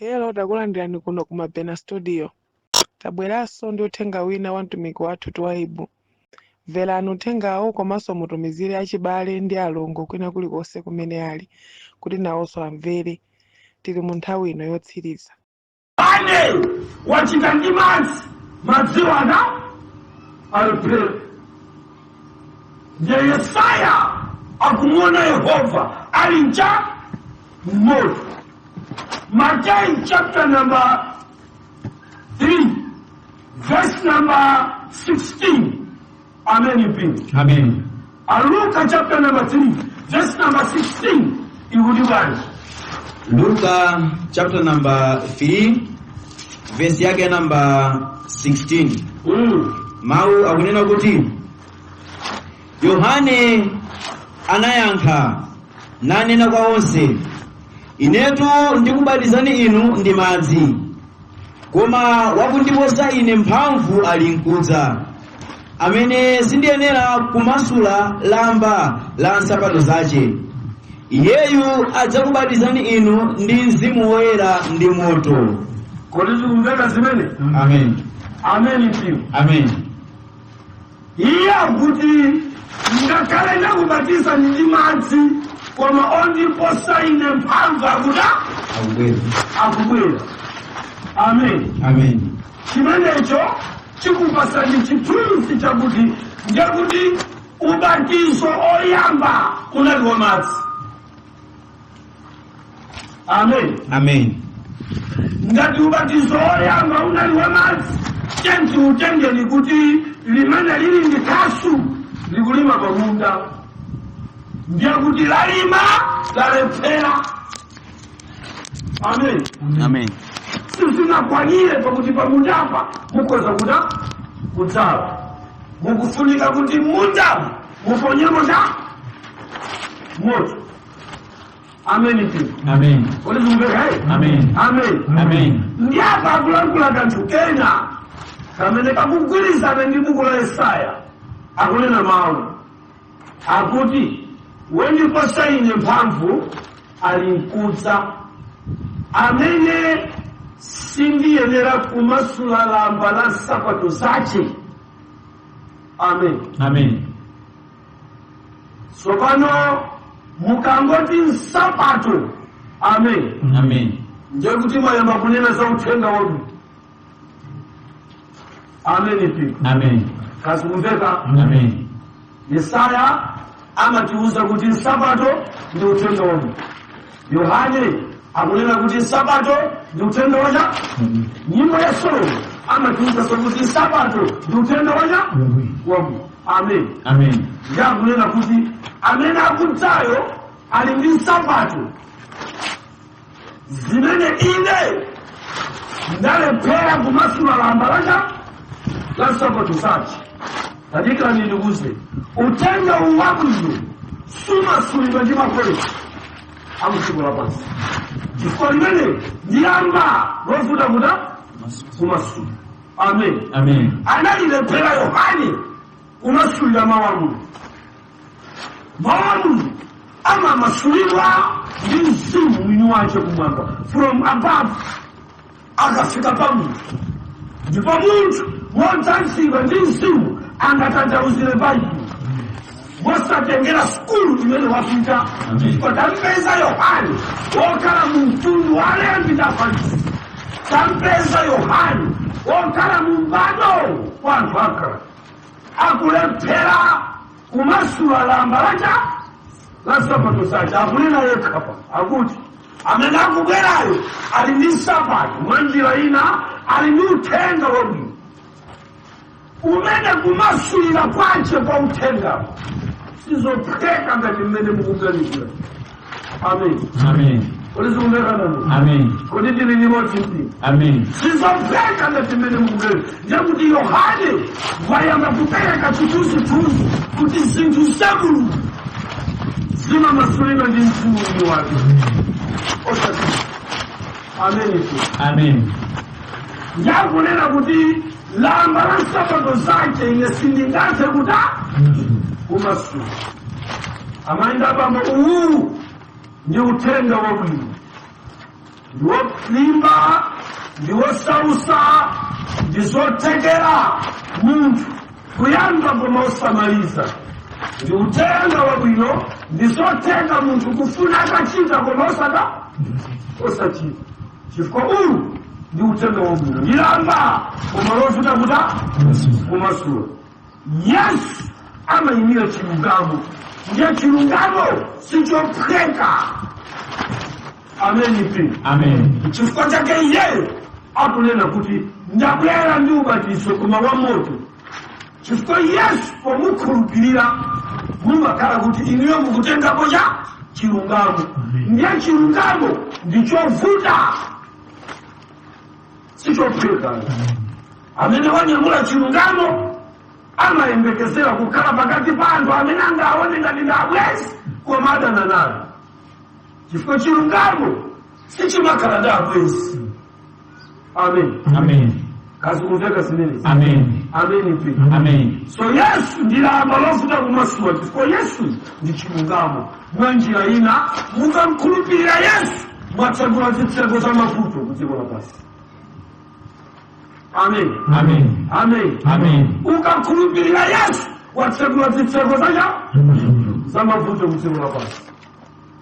Hello, takulandirani kuno ku Mabena Studio. Tabweranso ndi uthenga wina wa mtumiki wathu Twaibu. Mverani uthengawo komanso mutumizire achibale ndi alongo kwina kulikonse kumene ali kuti nawonso amvere. Tili mu nthawi ino yotsiriza. Yohane wachita ndi madzi, madziwo ana alephera. Ndiye Yesaya akumuona Yehova ali ncha mmoto. Mateyu chapter number 3 verse number 16. Amen, mpingo. Amen. Luka chapter number 3 verse number 16 ikuti bwanji? Luka chapter number 3 verse yake number 16. Mawu akunena kuti, Yohane anayankha nanena kwa onse, "Inetu ndikubatizani inu ndi madzi, koma wakundiposa ine mphamvu ali nkudza, amene sindiyenera kumasula lamba la nsapato zace. Iyeyu adzakubatizani inu ndi Mzimu Woyera ndi moto." Kodi zikumveka zimene? Amen. Amen, mpingo. Amen. Iye akuti, "Ngakhale ndakubatiza ndi madzi, koma ondiposa ine mphamvu akuda Akubwera. Akubwera." Amen. Amen. Chimenecho chikupasani chithunzi chakuti ndekuti ubatizo oyamba unali wa madzi. Amen. Amen. Ngati ubatizo oyamba unali wa madzi, tenti utengeni kuti limene lili ndi khasu likulima pamunda, ndiye kuti lalima lalephera. Amen. Amen. Sizinakwanire, pakuti pamundapa mukhoza kuta kudzala, mukufunika kuti mundamo muponyemo cha moto. Amen, mpingo. Amen. Kodi zikumveka? Amen. Amen. Amen. Ndiyapa akulankhula kanthu kena kamene kakugwirizana ndi buku la Yesaya. Akunena mawu akuti, "Wendiposa ine mphamvu ali mkudza, amene sindiyenera kumasula lamba la nsapato zace." Amen. Amen. Tsopano mukangoti nsapato, amen, Amen. ndiye kuti mwayamba kunena za uthenga wabwino. Amen, mpingo. Amen. Kazikumveka? Amen. Yesaya amatiuza kuti nsapato ndi uthenga wabwino. Yohane akunena kuti nsapato ndi uthenga wacha. Nyimbo ya Solomo amatiuza kuti nsapato ndi uthenga wacha wabwino. Amen. Amen. Ndiye akunena kuti amene akudzayo ali ndi nsapato zimene ine ndalephera kumasula lamba lacha la nsapato zace. Tadikirani ndikuze, uthenga wabwino sumasulidwa ndi makoleji akudziko lapansi, chifukwa limene ndi lamba lovuta kuta kumasula. Amen. Amen. Analilephera Yohane kumasulira mawu a Mulungu. Mawu a Mulungu amamasulidwa ndi Mzimu mwini wace kumwamba, from above, akafika pa munthu, ndipo munthu wodzazidwa ndi Mzimu angatanthauzire Baibulo mosatengera sukulu imene wapita. Amen. Tampeza Yohane wokhala mu mtundu wa alembi ndi Afarisi, tampeza Yohane wokhala mu m'bado wa anthu akhala akulephera kumasula lamba lacha la nsapato zace. Akunena yekha pa akuti amene akubwerayo ali ndi nsapato, mwa njira ina ali ndi uthenga wabwino umene kumasulira kwace kwa uthengawo sizophweka ngati mmene mukuganizira. Amen. Amen. Kodi zikumvekana? Amen. Kodi tili limodzi, mpingo? Amen. Sizophweka ngati mmene mukuganizira. Ndiye Yohane wayamba kupereka chithunzithunzi kuti zinthu za Mulungu zimamasulidwa ndi Mzimu wake, osati. Amen. Amen. Ndiyakunena kuti lamba la nsapato zace ine sindingathe kuta kumasula. Amayi ndi abambo, uwu ndi uthenga wabwino. Ndiwolimba, ndiwosausa, ndizothekera munthu kuyamba koma osamaliza. Ndi uthenga wabwino, ndizotheka munthu kufuna akachita koma osachita, chifukwa uwu ndi uthenga wabwino, ndilamba koma lovuta kuta kumasula. Yesu amayimira chilungamo, ndiye chilungamo sichophweka. Ameni pi? Amen. Chifukwa chake iyeyo akunena kuti ndabwera ndi ubatizo koma wa moto, chifukwa Yesu pomukhulupirira mumakhala kuti inuyo mukutengapo cha chilungamo, ndiye chilungamo ndichovuta, sichophweka. Amene wanyamula chilungamo amayembekezera kukhala pakati pa anthu amene angaone ngati ndi abwenzi koma adana nayo, chifukwa chilungamo sichimakhala ndi abwenzi. Amen. Amen. Kazikumveka zimenezi? Amen. Amen pi? Amen. So Yesu ndi lamba lovuta kumasuwa, chifukwa Yesu ndi chilungamo. Mwa njira ina, mukamkhulupirira Yesu mwatsegula zitseko za mavuto ku dziko lapansi. Amen. Amen. Amen. Amen. Ukakhulupirira Yesu watsegula zitseko zacha za mavuto ku dziko lapansi.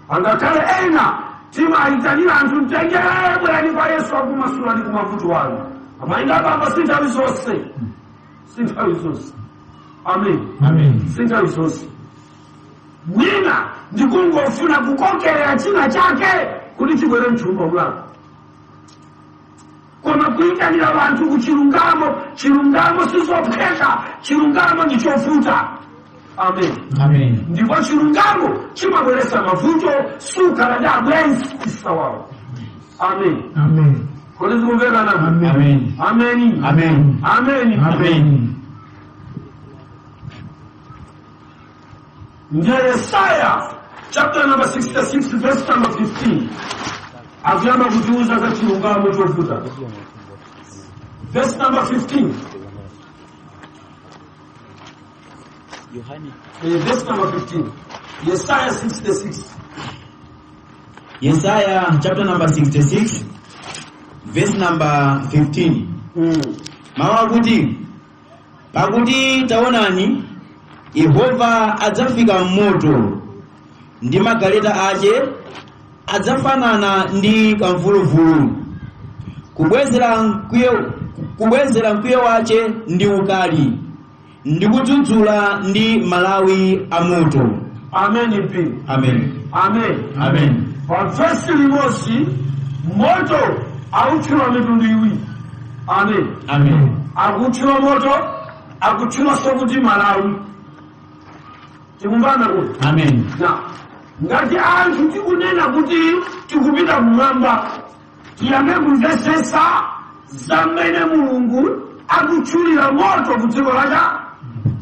Angakhale ena timayitanira anthu, mtengere, bwerani kwa Yesu akumasulani ku mavuto anu, amayinda baba, si nthawi zonse, si nthawi zonse. Amen. Amen. Si nthawi zonse. Mwina ndikungofuna kukokerera china chake kuti chibwere mchumba mwako, koma kuyitanira vanthu kuchilungamo, chilungamo sizophweka, chilungamo ndichovuta. Amen. Amen. Ndipo chilungamo chimabweresa mavuto, sukhala ndi abwenzi isawawo. Amen. Amen. Kodi zikumveka nako? Amen. Ameni. Amen. Ameni. Amen. Ndiye Yesaya chapter number 66 verse number 15 akuyamba kutiuza za chilungamo chovuta. Verse number 15. Yohane. Verse number 15, Yesaya 66. Yesaya chapter number 66 verse number 15. Mawu akuti, pakuti taonani, Yehova adzafika m'moto, ndi magaleta ache adzafanana ndi kamvuluvulu, kubwezera mkwiyo wache ndi ukali, ndi kudzudzula ndi malawi amoto. Amen pi? Amen. Amen. Amen. Pa vesi limodzi moto akutchula mitundu iwiri. Amen. Amen. Akutchula moto, akutchulanso kuti malawi. Tikumvana kuti? Amen. Na ngati anthu tikunena kuti tikupita kumwamba, tiyambe kumvesesa zamene Mulungu akutchulira moto ku dziko lacha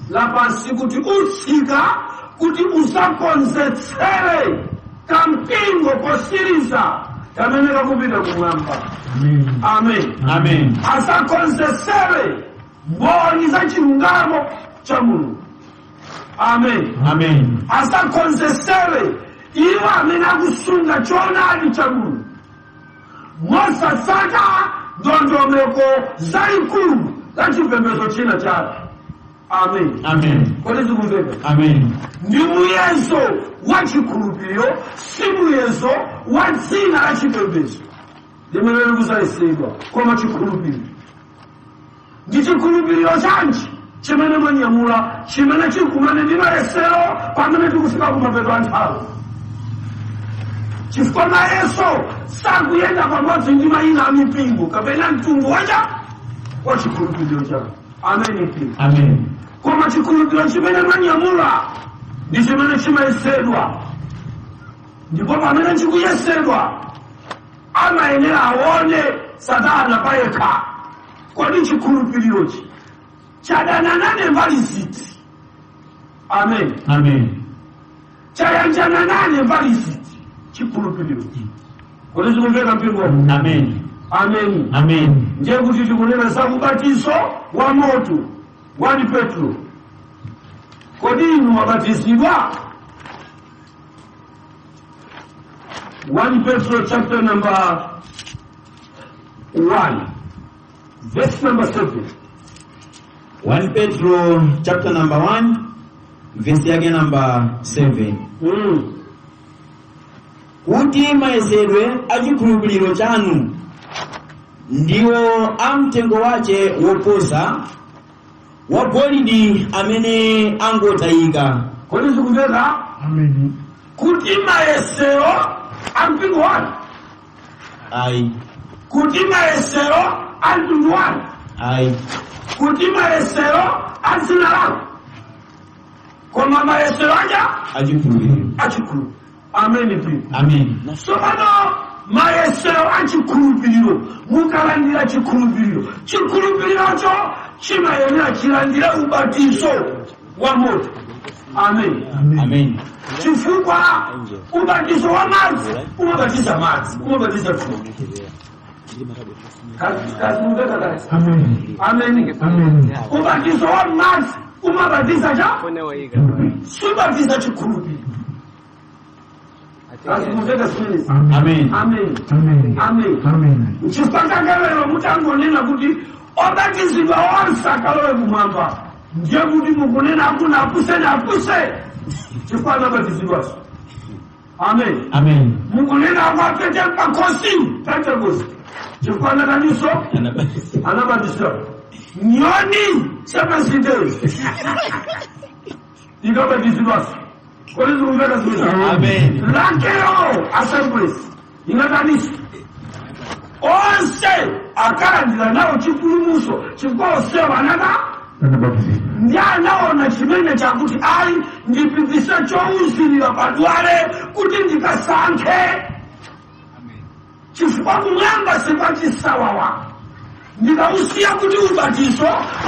lapansi kuti utsika kuti usakonzetsere kampingo kosiriza kamene kakupita kumwamba. Amen. Amen. Asakonzetsere mboni za chilungamo cha Mulungu. Amen. Amen. Asakonzesere iwo amene akusunga choonadi cha Mulungu mosatsata ndondomeko zayikulu za chipembedzo china chake. Amen. Amen. Kodi zikumveka? Amen. Ndi muyezo wa chikhulupiriro, si muyezo wa dzina la chipembedzo limene likuzayesedwa, koma chikhulupiriro. Ndi chikhulupiriro chanji chimene mwanyamula chimene chikumane ndi mayesero pamene tikufika kumapeto a nthawi? Chifukwa mayeso sakuyenda pamodzi ndi mayina a mipingo kapena mtundu wacha wa chikhulupiriro chanu. Ameni mpingo? Amen. Koma chikhulupiriro chimene mwanyamula ndi chimene chimayesedwa, ndipo pamene chikuyesedwa amayenera aone Satana payekha, kodi chikhulupirirochi chadana nane mbali ziti? Amen. Amen. Chayanjana nane mbali ziti chikhulupiriro? Kodi zikumveka mpingo? Amen. Amen. Amen. Ndiye kuti tikunena za ubatizo wa moto. 1 Petro. Kodi inu mwabatizidwa? 1 Petro chapter number 1 verse number 7. 1 Petro chapter number 1 verse yake number 7. Kuti mayesedwe a chikhulupiriro chanu ndiwo a mtengo wache woposa wa golidi amene angotayika. Kodi zikumveka? Amen. Kuti mayesero a mpingo wanu, Ayi. kuti mayesero a mtundu wanu, Ayi. kuti mayesero a dzina lanu, koma mayesero aja achikhulupiriro. Achikhulupiriro. Ameni mpingo? Amen. Tsopano mayesero a chikhulupiriro, mukalandira chikhulupiriro, chikhulupirirocho chimayenera chilandire ubatizo wa moto. Amen? Amen. Chifukwa ubatizo wa madzi umabatiza madzi, umabatiza thupi. Amen. Amen? Amen. Ubatizo wa madzi umabatiza cha subatiza chikhulupiriro. Kazikumveka zimenezi? Amen. Amen? Amen. Amen? Amen. Chifukwa chake lero mutangonena kuti obatizidwa onse akalowe kumwamba, ndiye kuti mukunena akuna apuse na apuse, chifukwa anabatizidwaso. Amen? Amen. Mukunena akwapete pakhosi Pentecost, chifukwa anakaniso anabatizidwa. Nyoni sepasidei ikabatizidwaso. Kodi zikumveka zimenezi? Amen. Lakero Assemblies ingakanisa onse akalandira nawo chipulumuso, chifukwa onsewo anaka Anabatizidwa. Ndi anaona chimene chakuti ayi, ndipitise chouzilira padwale kuti ndikasankhe, chifukwa kumwamba sipachisawawa. Ndikausiya kuti ubatizo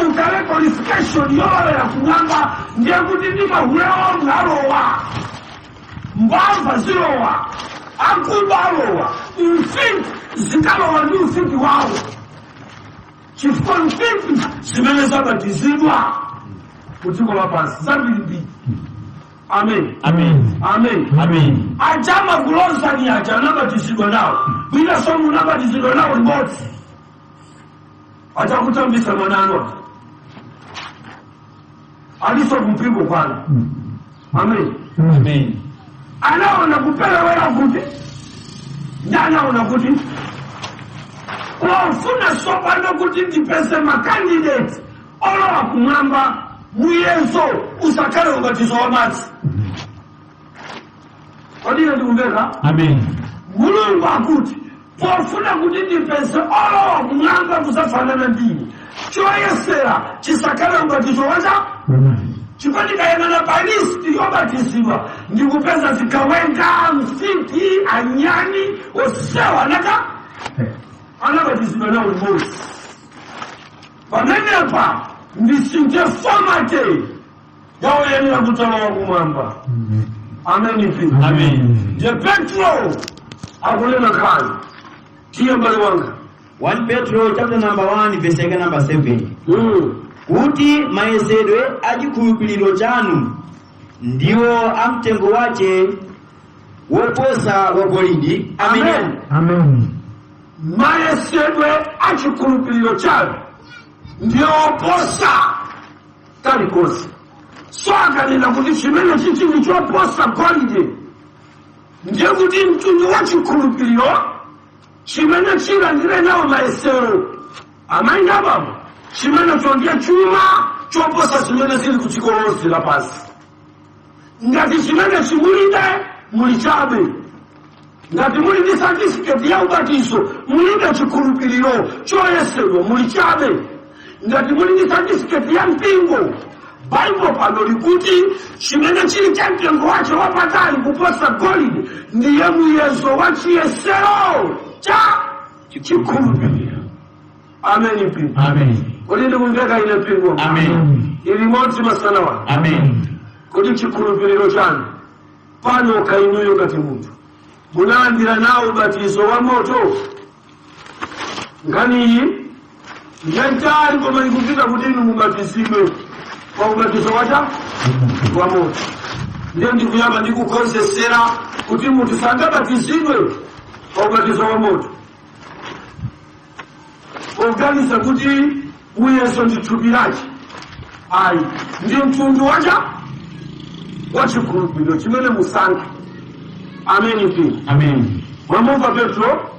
ukhale qualification yolowera kumwamba, ndiye kuti ndimahule omwe alowa, mbamva zilowa, akuba alowa, mfiti zikalowa ndi ufiti wawo, chifukwa mfiti zimene zabatizidwa ku dziko lapansi zambirimbiri. Amen? Amen. Amen? Amen. Achama kulozani aja anabatizidwa nawo, bwinaso munabatizidwa nawo limodzi, achakutambisa mwanano aliso kumpingo kwanu. Amen? Amen. Anaona kupelewera kuti ndi anaona kuti pofuna sopano kuti ndipese ma candidate olowa kumwamba, muyezo usakhale ubatizo wa madzi. Kodi ine ndikumveka? Amen. Mulungu akuti pofuna kuti ndipese olowa kumwamba kusafanana ndine, choyesera chisakhale ubatizo wacha chifukwa ndikayang'ana pa list yobatizidwa ndikupeza zigawenga, mfiti, anyani, osewa anaka anabatizidwa nawo limodzi. Pamenepa ndisinthe format yawoyenera kutalowa kumwamba. Ameni mpingo? Amen. Ndiye Petro akunena nkhani. Tiye, mbale wanga. 1 Petro chapter number 1 verse yake number 7. Kuti mayesedwe a chikhulupiriro chanu ndiwo a mtengo wache woposa wa golidi amene Amen. Amen. Mayesedwe a chikhulupiriro chanu ndiyoposa kalikonse. So akanena kuti chimene chichi ndi choposa golide, ndiye kuti mtundu wa chikhulupiriro chimene chilandire nawo mayesero, amayi ndi abambo, chimenecho ndiye chuma choposa zimene zili ku dziko lonse lapansi. Ngati chimene chimulibe, muli chabe. Ngati muli ndi certificate ya ubatizo, mulibe chikhulupiriro choyesedwa, muli chabe. Ngati muli ndi certificate ya mpingo, Baibo pano likuti chimene chili cha mtengo wache wapatali kuposa golide ndiye muyezo wa chiyesero cha chikhulupiriro. Amen mpingo? Amen. Kodi ndikumveka ine, mpingo? Amen. Ili modzi masana wano. Amen. Kuti chikhulupiriro chanu pano kainuyo ngati munthu munalandira nawo ubatizo wa moto? Nkhani iyi njantali, koma ikupita kuti inu mubatizidwe kwa ubatizo wacha wa moto. Ndiye ndikuyamba ndikukonzesera kuti munthu sangabatizidwe pa ubatizo wa moto poganiza kuti muyeso ndi thupi lace. Ayi, ndi mtundu wacha wa chikhulupiriro chimene musankhe. Ameni mpingo? Amen. Mwamumva Petro?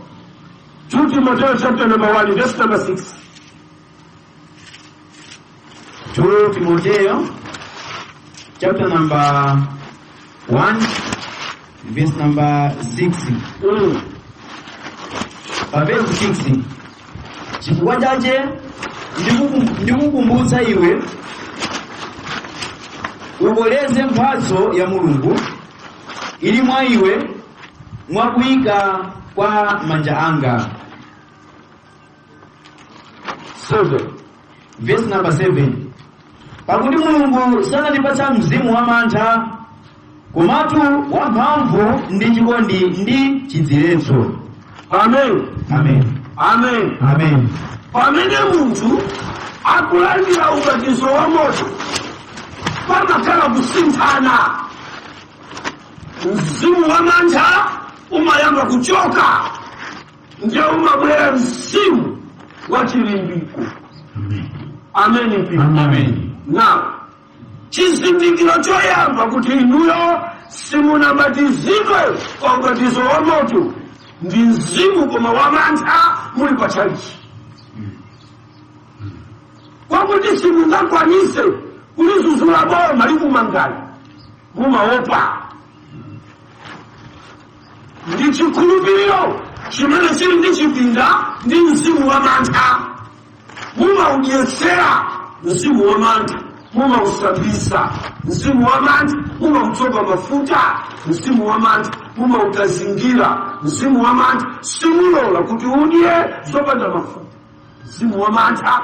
2 Timoteo chapter number 1 verse number 6. 2 Timoteo chapter number 1 verse number 6. Pa verse 6: chifukwa chache ndikukumbutsa iwe ukoleze mphatso ya Mulungu ili mwa iwe mwakuyika kwa manja anga. 7. Verse number 7: pakuti Mulungu sanatipatsa mzimu wa mantha, komatu wamphamvu ndi chikondi ndi chidziletso. Amen. Amen. Amen. Amen. Pamene munthu akulandira ubatizo wa moto, pamakhala kusinthana. Mzimu wa mantha umayamba kuchoka, ndiye umabwera mzimu wa chilimbiko. Amen mpingo? Amen. Na chizindikiro choyamba kuti inuyo simunabatizidwe kwa ubatizo wa moto ndi mzimu koma wa mantha muli pa chalichi, kwakuti simungakwanise kulizuzula boma likumangani, mumaopa. Ndi chikhulupiriro chimene chili ndi chipinda ndi mzimu wa mantha. Mumaudyetsera mzimu wa mantha, mumausambisa mzimu wa mantha, mumautsoka mafuta mzimu wa mantha, mumaukazingira mzimu wa mantha. Simulola kuti udye zopanda mafuta. Mzimu wa mantha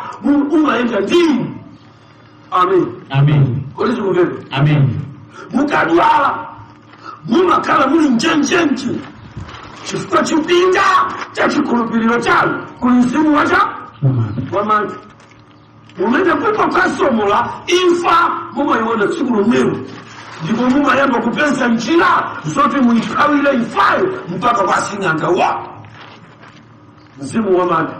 umayenda ndinu. Amen. Amen. Kodi zikumveka? Amen. Mukadwala mumakhala muli njenjenji chifukwa chipinda cha chikhulupiriro chanu kuli mzimu wacha wa mantha mumene kumakasomola imfa mumayiona tsiku lomwelo, ndipo mumayamba kupeza njira zoti muyithawire imfayo mpaka kwa sing'anga wa mzimu wa mantha.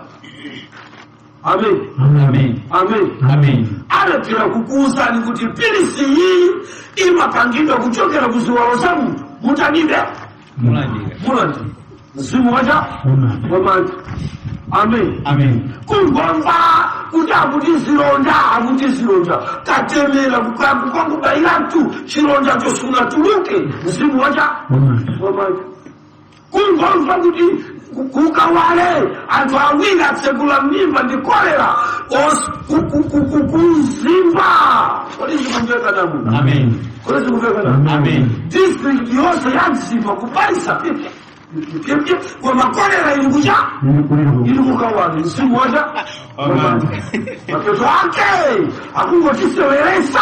Amen. Amen. Amen. Amen. Alephera kukuwuzani kuti pilisi iyi imapangidwa kuchokera ku ziwalo za munthu, mutanibe? Mulandira. Mulandira mzimu wacha wa mantha. Amen. Amen. Kungomva kuti akuti zilonda, akuti zilonda, katemera kwangubayiratu chilonda chosunatuluke, mzimu wacha wa mantha. Kungomva kuti kukawale anthu awiri atsekula mimba ndi kolera, kuzimba. Kodi zikumveka namu? Amen. Kodi zikumveka namu? Amen. District yonse yadzimba kubalisa pipya pipya, koma kolera ili kucha, ili kukawale, mzimu wacha. Mapeto ake akungotiseweresa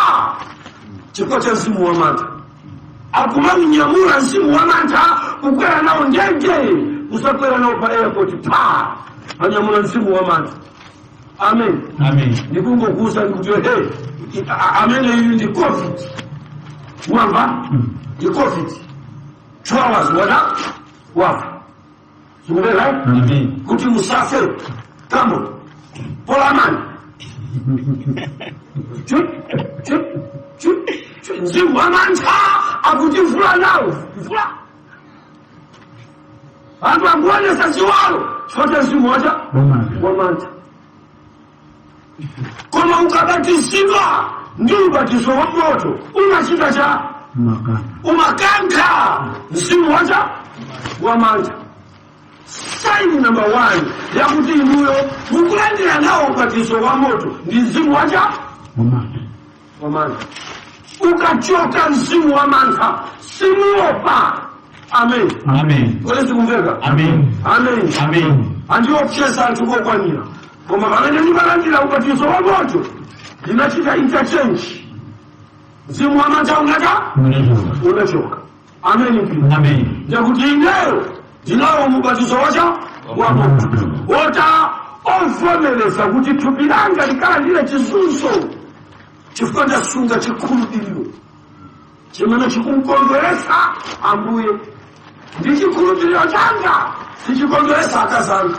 chifukwa cha mzimu wa mantha. Akumaunyamula mzimu wa mantha kukwera nawo ndege, usakwera nawo pa airport, pa anyamula mzimu wa mantha. Amen. Amen. Ndikungokuuza ndikuti hey, amene iyi ndi COVID, mwamva? Ndi COVID, 2 hours wana wafa. Zikumveka? Amen. Kuti usafe, kamo polamani chu chu chu chu, mzimu wa mantha akuti mvula nawo mvula, anthu akuonesa ziwalo chifukwa cha mzimu wacha wa mantha. Koma ukabatizidwa ndi ubatizo wa moto umachita cha umakankha mzimu wacha wa mantha. Sign number one yakuti inuyo mukulandira nawo ubatizo wa moto ndi mzimu wacha wa mantha. Ukachoka mzimu wa mantha, simuopa. Amen. Amen. Kodi zikumveka? Amen. Amen. Amen. Andiopsesa anthu kokwanira, koma pamene ndimalandira ubatizo wa moto ndinachita interchange. Mzimu wa mantha unata unachoka. Amen mpingo? Amen. Ndekuti ineyo ndinawo mubatizo wacha wa moto wota ovomereza kuti thupi langa likalandire chizunzo chifukwa ndasunga chikhulupiriro. Chimene chikumkondweresa Ambuye. Ndi chikhulupiriro changa sichikondweresa akazanga,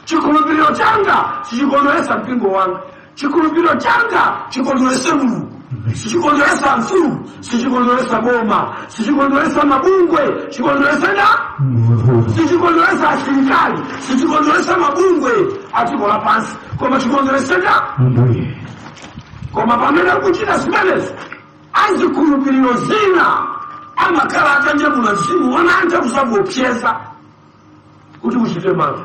chikhulupiriro changa sichikondweresa mpingo wanga, chikhulupiriro changa chikondwerese Mulungu, sichikondweresa mfumu, sichikondweresa boma, sichikondweresa mabungwe, chikondwerese na sichikondweresa asilikali, sichikondweresa mabungwe adziko lapansi, koma chikondwerese na Ambuye. Koma pamene kuchita zimenezi, azikhulupiriro zina amakhala atanyamula mzimu wananja kusakuopseza kuti uchite mantha.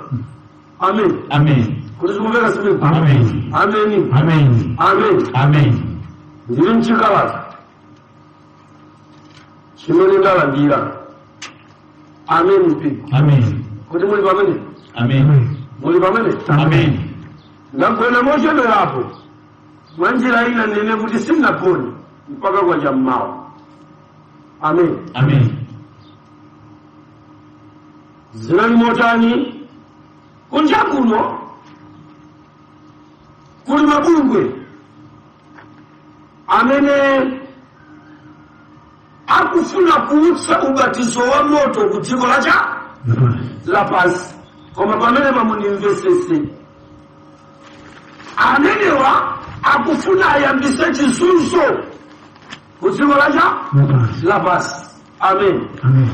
Amen. Amen. Kuti zikumveka zimene? Amen. Ameni. Amen. Amen. Amen. Ndili mchikalata chimene ndalandira, amen, mpingo. Amen. Kuti muli pamene? Amen. Muli pamene? Amen. Ndagwena mochedwerapo mwa njira ina, nene kuti sindinagone mpaka kwacha mmawa. Amen. Amen. Zinali motani? Kunja kuno kuli mabungwe amene akufuna kuutsa ubatizo wa moto ku dziko lacha lapansi. Koma pamene pamunimvesese, amenewa akufuna ayambise chizunzo ku dziko lacha lapansi. Amen. Amen.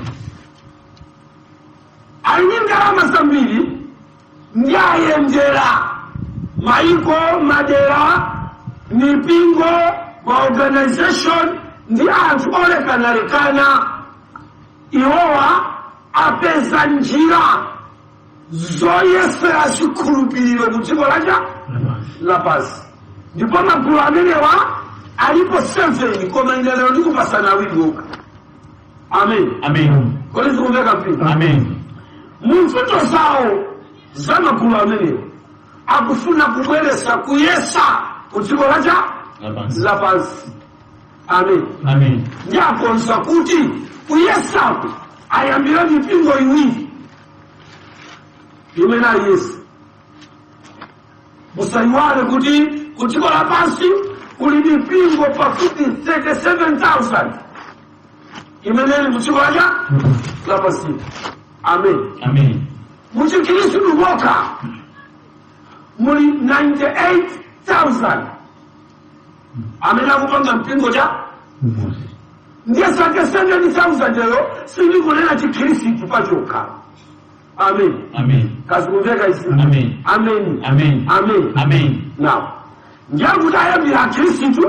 Ali ndi ndalama zambiri, ndi ayendera maiko, madera, mipingo, maorganization ndi anthu olekanalekana. Iwowa apeza njira zoyesera zikhulupiriro ku dziko lacha lapansi. Ndipo magulu amenewa alipo 7, koma ine lero ndikupasana awiri okha. Amen. Amen. Kodi zikumveka, mpingo? Amen. Mu mfundo zawo za magulu amenewa, akufuna kubweresa kuyesa ku dziko lacha Lapansi. lapansi. Amen. Amen. Ndiakonza kuti kuyesaku ayambire mipingo iwiri imene ayesa. Musayiwale kuti ku dziko lapansi kuli mipingo pafupi 37,000 imene ili ku dziko lacha lapansi. Amen. Amen. Muchikhristu mokha muli 98,000 amene akupanga mpingo cha ndiye 37,000 eyo sindikunena chikhristu pachokha. Amen. Amen. Kazikumveka izi? Amen. Amen. Amen. Amen. Amen. Now, ndiye kuti ayambira akhristu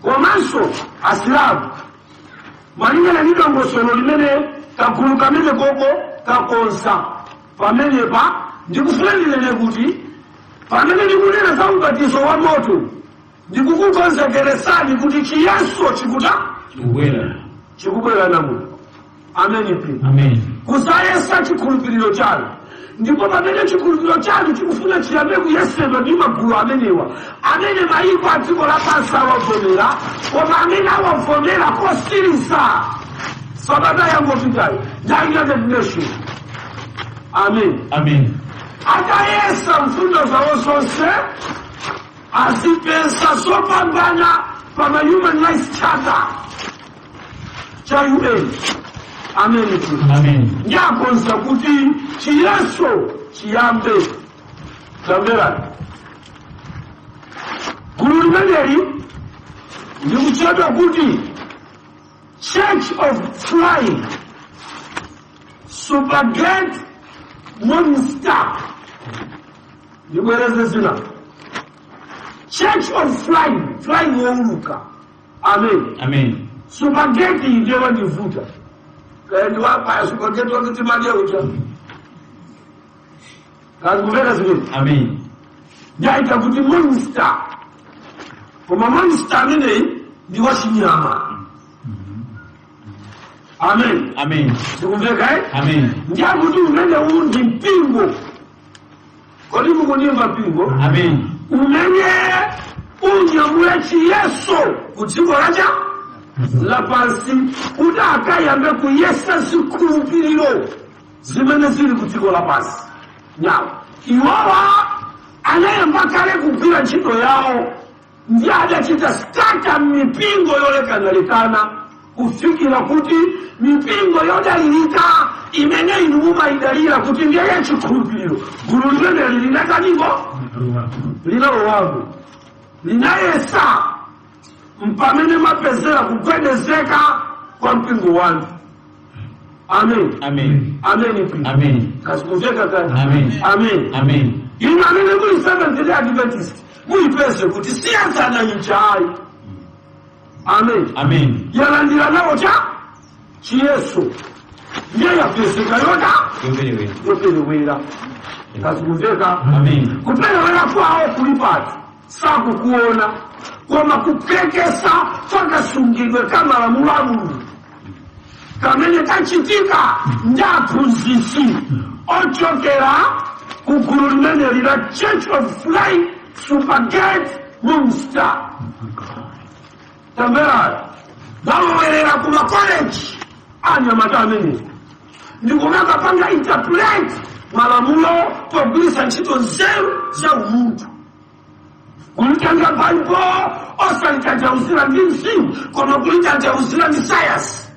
komanso asilamu, malingana ndi dongosolo limene kagulu kamene koko kakonza. Pamenepa ndikufuna ndinene kuti pamene ndikunena za ubatizo wa moto, ndikukukonzekeresani kuti chiyeso chikuta Chikubwera. Chikubwera namuno. Amen, mpingo. Amen. Kusayesa chikhulupiriro chanu. Ndipo pamene chikhulupiriro chanu chikufuna chiyambe kuyesedwa ndi magulu amenewa, amene mayiko a dziko lapansi awavomera, koma amene awavomera kosiriza sabata yangopitayo ndi United Nation. Amen. Amen. Atayesa mfundo zawo zonse, azipeza zopambana pa ma human rights charter cha UN. Amen. Amen. Ndiakonza kuti chiyeso chiyambe. Tamverani, gulu limeneli ndikutchedwa kuti Church of Flying Supergate Monster. Ndibwereze zina: Church of Flying, flying wowuluka. Amen. Amen. Spaghetti ndiye wandivuta kaendi wapaya spaghetti wakuti madye ucha. Kazikumveka zimene? Amen. Ndaita kuti monster, koma monster ameneyi ndi wachinyama. Amen. Amen. Zikumveka, eh? Amen. Ndiyakuti umene uwu ndi mpingo. Kodi mukundimva, mpingo? Amen. Umene unyamule chiyeso ku dziko lacha lapansi, kuti akayambe kuyesa zikhulupiriro zimene zili ku dziko lapansi. Now, iwowa anayamba kale kugwira ntchito yawo, ndi adachita start mipingo yolekanalekana. Kufikira kuti mipingo yodalirika imene inu mumayidalira kuti ndiye chikhulupiriro, gulu limeneli linakaningo linalowako, linayesa. Mpamene mapezera kugwedezeka kwa mpingo wanu. Amen. Amen. Amen mpingo. Amen. Kasikumveka kani? Amen. Amen. Amen. Inu amene muli Seventh Day Adventist, muyipeze kuti siyazana ichayi. Amen. Amen. Yalandira nawo cha chiyeso, ndiye yapezeka yoda Yoperewera. Yoperewera. Kasikumveka? Amen. Kuperewera kwawo kuli pati sakukuona, koma kupekesa kwakasungidwe kamalamulo a Mulungu kamene kachitika ndi aphunzitsi ochokera ku gulu limeneli la Church of Flying Supergate Monster. Tamverani, balowerera ku makoleji anyamata amenewo ndikumakapanga interpret malamulo pogwiritsa ntchito nzeru za umunthu, kulitenga Baibulo osalitanthauzira ndi mzimu, koma kulitanthauzira ndi science.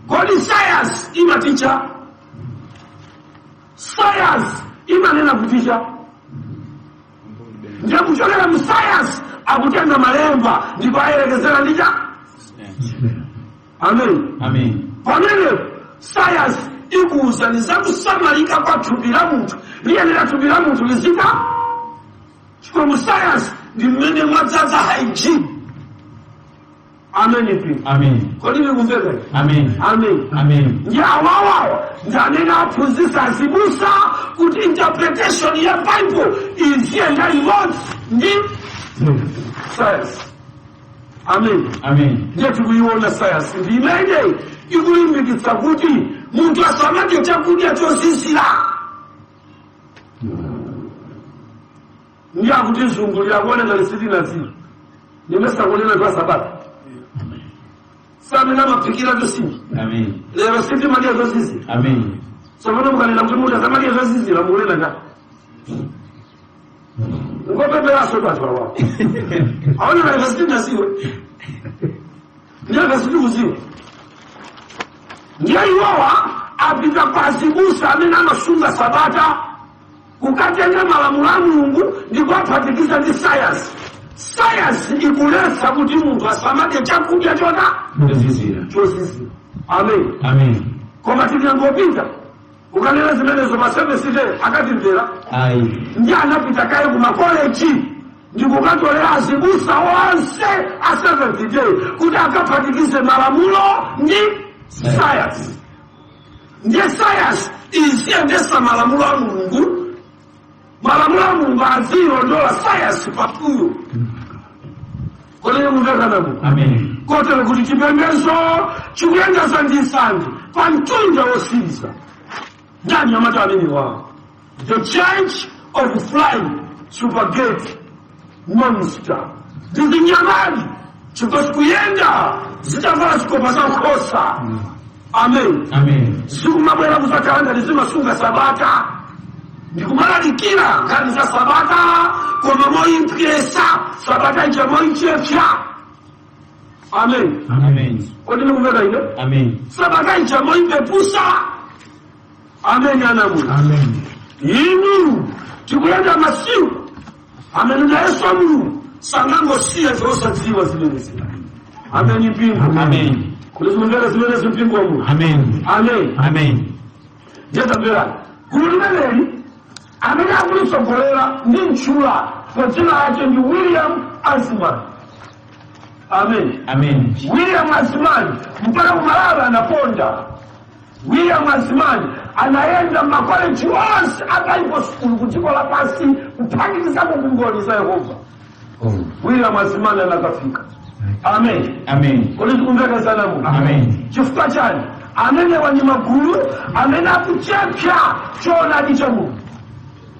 Kodi science imaticha? Science imanena kuticha? Ndiye kuchokera mu science akutenga malemba ndipo ayerekezera ndicha. Amen. Amen. Pamene science ikuwuzani za kusamalika kwa thupi la munthu, liyenera thupi la munthu lizika chifukwa mu science ndi mmene mwadzaza hygiene. Amen pi. Amen. Kodi likumveka? Amen. Amen. Amen. Ndi awawawa ndi amene aphunzitsa azibusa kuti interpretation ya Bible iziyenda limodzi ndi science. Amen. Amen. Ndiye tikuiona science ndi imene ikulimbikitsa kuti munthu asamadye chakudya chozizira. Ndi akutizungulira kuona ngati sitinadziwa nimesakunena twa sabata samene amaphikira tosinji. Amen. Lero sitimadya zozizira. Amen. Tsopano mukanena kuti munthu asamadye zozizira, mukunena nga ngopeperaso twanthu awawo aona ngati kasitinaziwe, ndiye kasitikuziwe. Ndiye iwowa apita kwa azibusa amene amasunga sabata kukatenga malamulo a Mulungu ndi kuwaphatikiza ndi science. Science ikuletsa kuti munthu asamadye chakudya chota Chozizira. Chozizira. Amen. Amen. Koma tikangopita ukanena zimenezo pa Seventh Day, akatimvera? Ayi. Ndi anapita kaye ku makoleji ndikukatolera azibusa onse a Seventh Day kuti akaphatikize malamulo ndi science. Ndiye science iziyendesa malamulo a Mulungu, malamulo a Mulungu azilondola science pafuyo. Kodi mumvekanamu? Amen. Kotero kuti chipembedzo chikuyendesa ndi nsanje pa mtunda wosiriza ndani amati amene wawo The Church of Flying Supergate Monster ndizinyamali chifukwa zikuyenda zitavala zikopa za nkhosa. Amen. Amen. Zikumabwera kuzakhala ngati zimasunga sabata ndikumalalikira nkhani za sabata, koma moyimpyesa sabata ija, moyichepsa. Amen. Amen. Kodi ndikumveka ine? Amen. Sabata ija moyipepusa. Amen anamuna. Amen. Inu, tikuyenda masiku amene nayeso Mulungu sangangosiya zosadziwa zimenezi. Amen mpingo. Amen. Kuti zikumveka zimenezi, mpingo wa Mulungu? Amen. Amen. Amen. Ndiyetamverani, gulu limeneli amene akulitsogolera ndi mtchula kwa dzina lake ndi William Asman. Amen. Amen. William Asman mpaka kumalala anaponda. William Asman anaenda makoleji onse a Bible school ku dziko lapansi, kuphatikizapo kumboni za Yehova. William Asman anakafika. Amen. Amen. Kodi tikumveka sana mu? Amen. Chifukwa chani? Amenewa ni magulu amene akuchepsa choonadi cha Mulungu.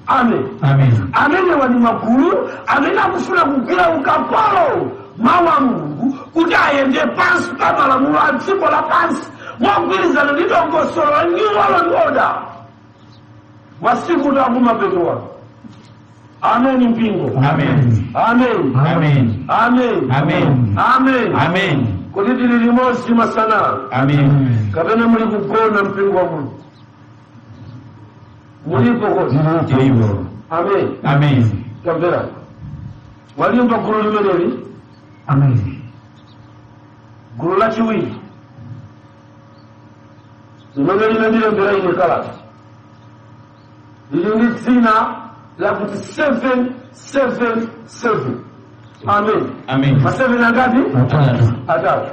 Amen. Amen. Amenewa ni magulu amene akufuna kugwira ukapolo mawu a Mulungu kuti ayende pansi pa malamulo a dziko lapansi mogwirizana ndi dongosolo la New World Order masiku takumapetowa. Amen mpingo. Amen. Amen. Amen. Amen. Amen. Amen. Amen. Kuti tili limodzi masana? Amen. Kapena muli kugona, mpingo wa Mulungu? Mulipo kodi? Tilipo. Amen. Amen. Tamvera, walimba gulu limeneli. Amen. Gulu lachiwiri limene linandilembera ine kalata lili ndi dzina lakuti 777. Amen. Amen. Ma 7 angati? Atatu. Atatu.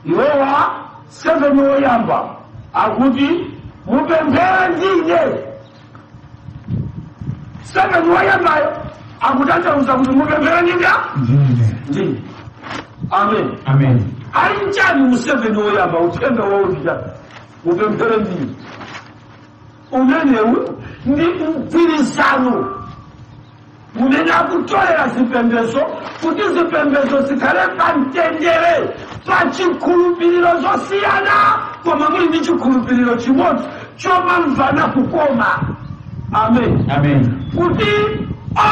Iwowa 7 woyamba akuti mupemphere ndine. 7 woyambayo akutanthauza kuti mupemphere ndine. Ndine. Ndine. Amen. Amen. Ali nchani mu 7 woyamba? Uthenga wautija mupemphere ndine umenewu ndi mgwirizano umene akutolera zipembezo kuti zipembezo zikhale pamtendere, pa chikhulupiriro zosiyana, koma muli ndi chikhulupiriro chimodzi chomamvana kukoma. Amen. Amen. Kuti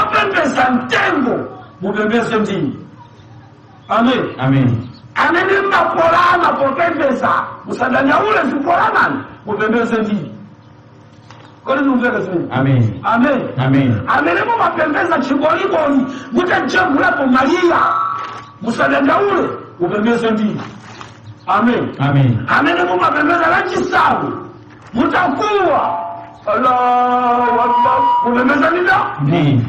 opembeza mtengo mupembeze ndini. Amen. Amen. Amene mapolana popembeza, musadanyaule zipolanani, mupembeze ndini. Kodi nimveka zimene? Amen. Amen. Amen. Amene mumapembeza chiboliboli mutajambulapo Mariya, musadandaule, mupembeze ndini. Amen. Amen. Amene mumapembeza lachisanu mutakuwa "Allahu Akbar", mupembeza ndina. Ndini.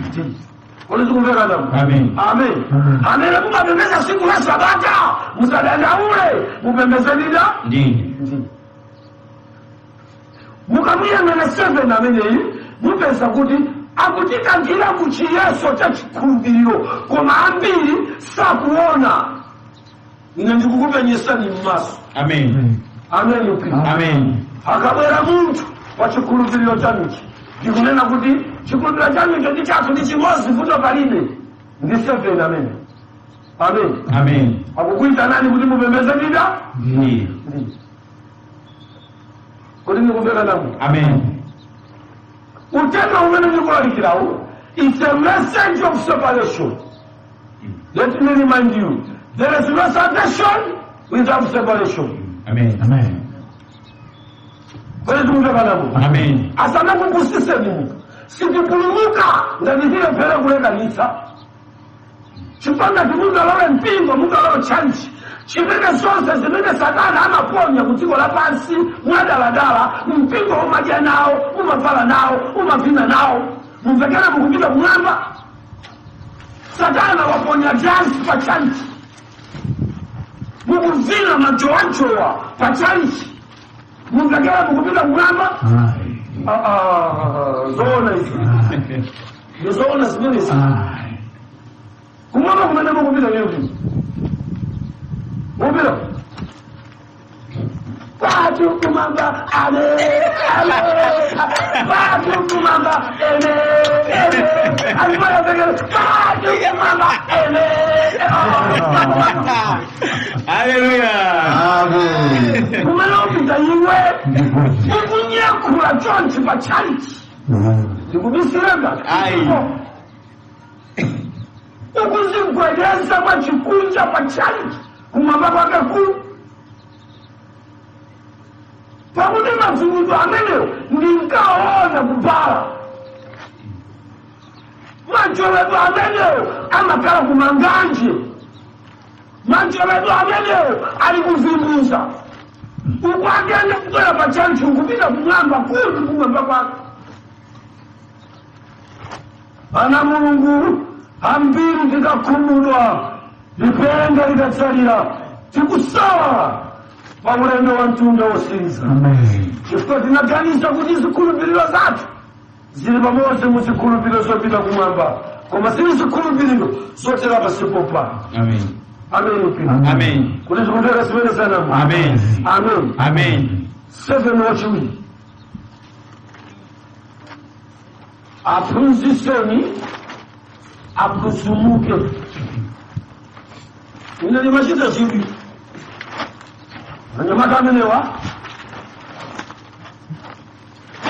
Kodi zikumveka namu? Amen. Amen. Amen. Amene mumapembeza siku la Sabata, musadandaule, mupembeze ndina. Ndini. Mukamuyang'ana 7 ameneyi, mupeza kuti akutikankhira ku chiyeso cha chikhulupiriro, koma ambiri sakuona. Ine ndikukupenyesani m'maso. Amen. Amen. Amen. Akabwera munthu wa chikhulupiriro chanuchi ndikunena kuti chikhulupiriro chanucho ndi chathu ndi chimodzi, vuto palibe, ndi 7 amene. Amen. Amen. Akukuitanani kuti mupembeze ndida. Ndini. Kuti ndikumveka namu? Amen. Uthenga umene ndikulalikirawu is a message of separation. Let me remind you, there is no salvation without separation. Amen. Amen. Kodi tikumveka namu? Amen. Asanakupusiseni munthu. Sitipulumuka ngati tilephere kulekanitsa, chifukwa ngati mungalowe mpingo, mungalowe tchalitchi chimene zonse zimene Satana amaponya ku dziko lapansi mwadaladala, mpingo umadya nawo, umavala nawo, umavina nawo, mumvekera mukupita kumwamba. Satana waponya dansi pa tchalitchi, mukuvina majowajowa pa tchalitchi, mumvekera mukupita kumwamba. Ayi. Ah, ah, zoona izi, ndizoona zimenezi? Ayi. Kumwamba kumene mukupita lero, mupita kwatu kumwamba. Ale ale kwatu kumwamba, ene ene alipayapekele kwatu kumwamba, ene. Haleluya. Amen. Kumene upita iwe Ndikuti. ukunyekhula chonchi pa tchalitchi, ndikubisirega. Ayi. Ukuzigwedeza kwa chikunja pa tchalitchi, kumwamba kwake ku pakuti madzungudwe amenewo ndinkaona kubala majoledwe amenewo amakhala kumanganje, majoledwe amenewo ali kuvimbuza ukwagenda kubwera pa tchalitchi ukupita kumwamba kuti kumwamba kwake ana Mulungu ambiri tikakhumudwa, lipenga likatsalira, tikusawa pa ulendo wa mtunda wosiriza. Amen. Chifukwa tinaganiza kuti zikhulupiriro zathu zili pamodzi mu zikhulupiriro zopita kumwamba, koma zili zikhulupiriro zotera pasipo pano. Amen. Amen pino. Amen. Kuti zikumveka zimene zanamu? Amen. Amen. Amen. 7 wachiwiri: aphunzitseni aphunzumuke. Ine ndimachita chidwi anyamata amenewa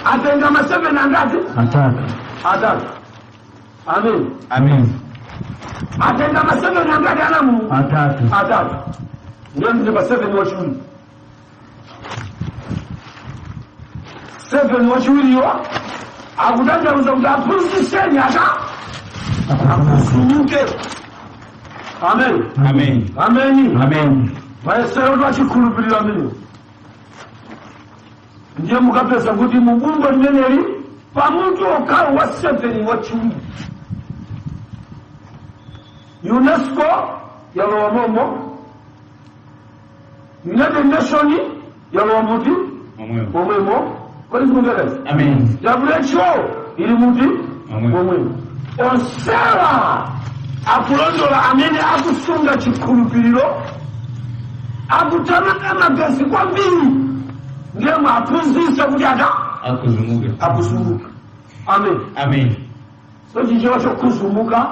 atenga ma 7 angati? Atatu. Atatu. Amen. Amen. Atenga ma 7 angati anamu? Atatu. Atatu. Ndiyo ndi pa 7 wachiwiri. 7 wachiwiriwa akutanthauza kuti aphunzitseni ata akusumuke. Amen. Amen. Ameni. Amen. Mayesero twachikhulupirira amene ndiye mukapeza kuti mubungwe limeneli pamutu okhawo wa 7 wachiwiri, UNESCO yalowa momo, United Nation yalowa muti? Momwemo. Momwemo. Kodi zikumvekazi? Amen. WHO ili muti? Momwemo. Momwemo. Onsewa akulondola amene akusunga chikhulupiriro, akutamanga magezi kwambiri, ndiye mwaphunzitsa kuti ata Akuzumuka. Akuzumuka. Amen. Amen. So chichewa chokuzumuka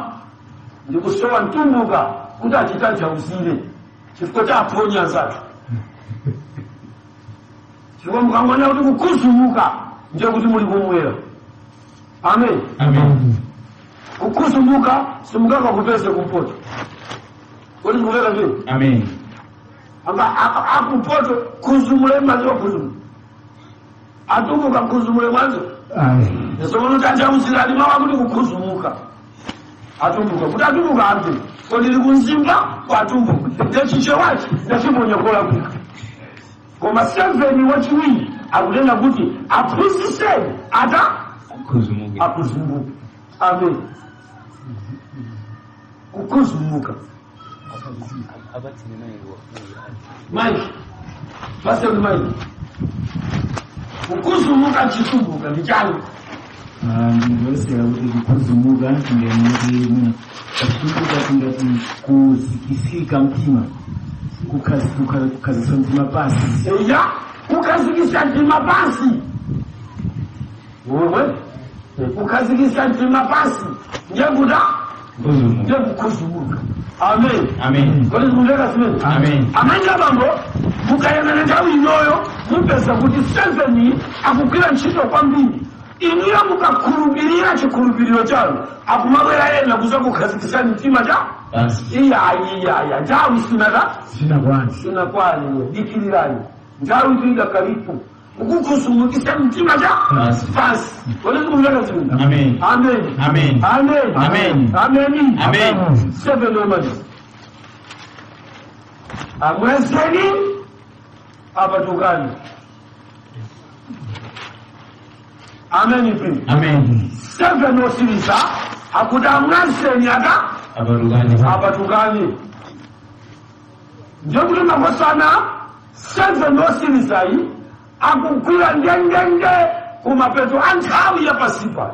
ndikusowa mtumbuka kuti achitanthauzire, chifukwa chaphonya anzathu, chifukwa mukangoona kuti kukuzumuka, ndiye kuti muli kumwera. Amen. Amen. Kukuzumuka simungakakupeze kumpoto. Kodi sikuveka vile? Amen. Anga akumpoto kuzumule maziwa kuzumu atumbuka kuzumule mwanzo. Ayi. Somono tanthauzirani mawu akuti kukhuzumuka atumbuka kuti atumbuka amve kodi kunzimba kwatumbuka ndechichewachi ndachimonyokola kuka. Koma 7 wachiwiri akunena kuti aphunzitseni ata Akuzumuka. Akuzumuka. Amen. Kukuzumuka. Mike, pastor Mike, kukuzumuka chitumbuka ndi chani? Ndiyosera kuti kukuzumuka ndiyekuti kutumbuka tingati kuzikisika mtima, kukhazikisa mtima pasi. Eya, kukhazikisa mtima pansi. Wewe kukhazikisa mtima pansi ndiyekuta Kuzumuka. ndiye kukuzumuka. Amen. Amen. Kodi zikumveka zimene? Amen. Amene abambo, mukayang'ana nthawi inoyo mupeza kuti 7 akugwira ntchito kwambiri. Inuyo mukakhulupirira chikhulupiriro chanu, akumabwera ena kuza kukhazikisani mtima cha Basi. Iya, nthawi sinata Sinakwana. Sinakwani, dikirirani, nthawi tuidakalipo kukukhuzumukisa mtima cha Basi. pansi. Kodi zikumveka zimene? Amen. Amen. Amen. Amen. Amen. Amen. Amen. 7 omaliza, amwezeni apatukani. Amen pi. Amen. 7 osiriza akuti amwezeni aka Apatukani. Apatukani. Ndekuti makosana 7 osirizayi akugwira ndendende kumapeto a nthawi yapasipa,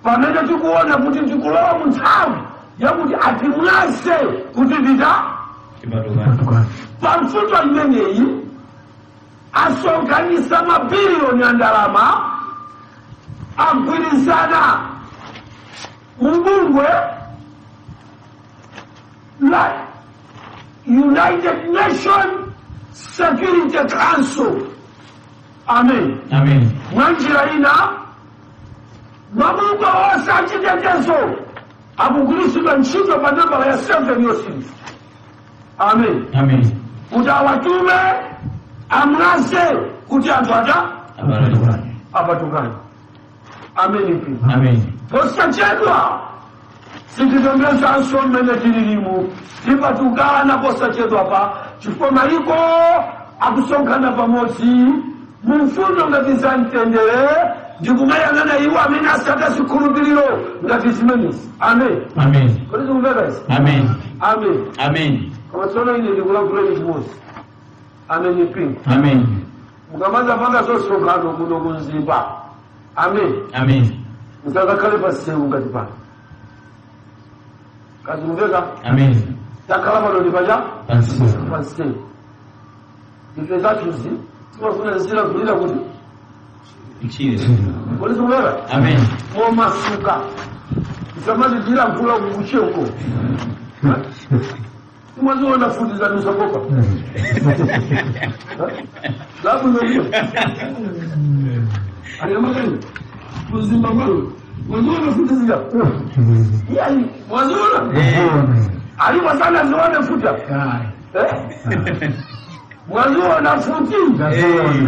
pamene tikuona kuti tikulowa mu nthawi yakuti atimwaze kuti tita Tipatukani. Pamfundo imeneyi asonkhanisa mabiliyoni a ndalama, agwirizana mubungwe la United Nation Security Council. Amen. Amen. Mwanjira ina mabungwe onse achitetezo akugwiritsidwa ntchito pa nambala ya 7 yosiriza. Amen. Amen. Kuti awatume amwaze kuti anthu ata Apatukani. Apatukani. Amen pi. Amen. Posachedwa sitipembezanso mmene tililimu, tipatukana posachedwa pa, chifukwa maiko akusonkhana pamodzi mumfundo ngati za mtendere ndikumayang'ana iwo amene asaka zikhulupiriro ngati zimenezi. Amen. Amen. Kodi zikumveka izi? Amen. Amen. Amen. Koma tsono ine ndikulankhuleni chimodzi. Amen pi. Amen. Mukamanza panga zosonkhano kuno kumzimba, amen, Amen. musakakhale pasewu ngati pano. Kazikumveka? Amen. Takhala pano ndi pacha Pansi. pansewu. Ife zathuzi timafuna zira kulira kuti Mchire. Kodi zikumveka? Amen. Momasuka, isamati mvula kukucheko timaziona futi zanusakopa zabwino aliamakani kuzimba kwanu. Waziona futi zija? Yaani waziona? Alipo sana zione futi hapo. Eh? Waziona futi?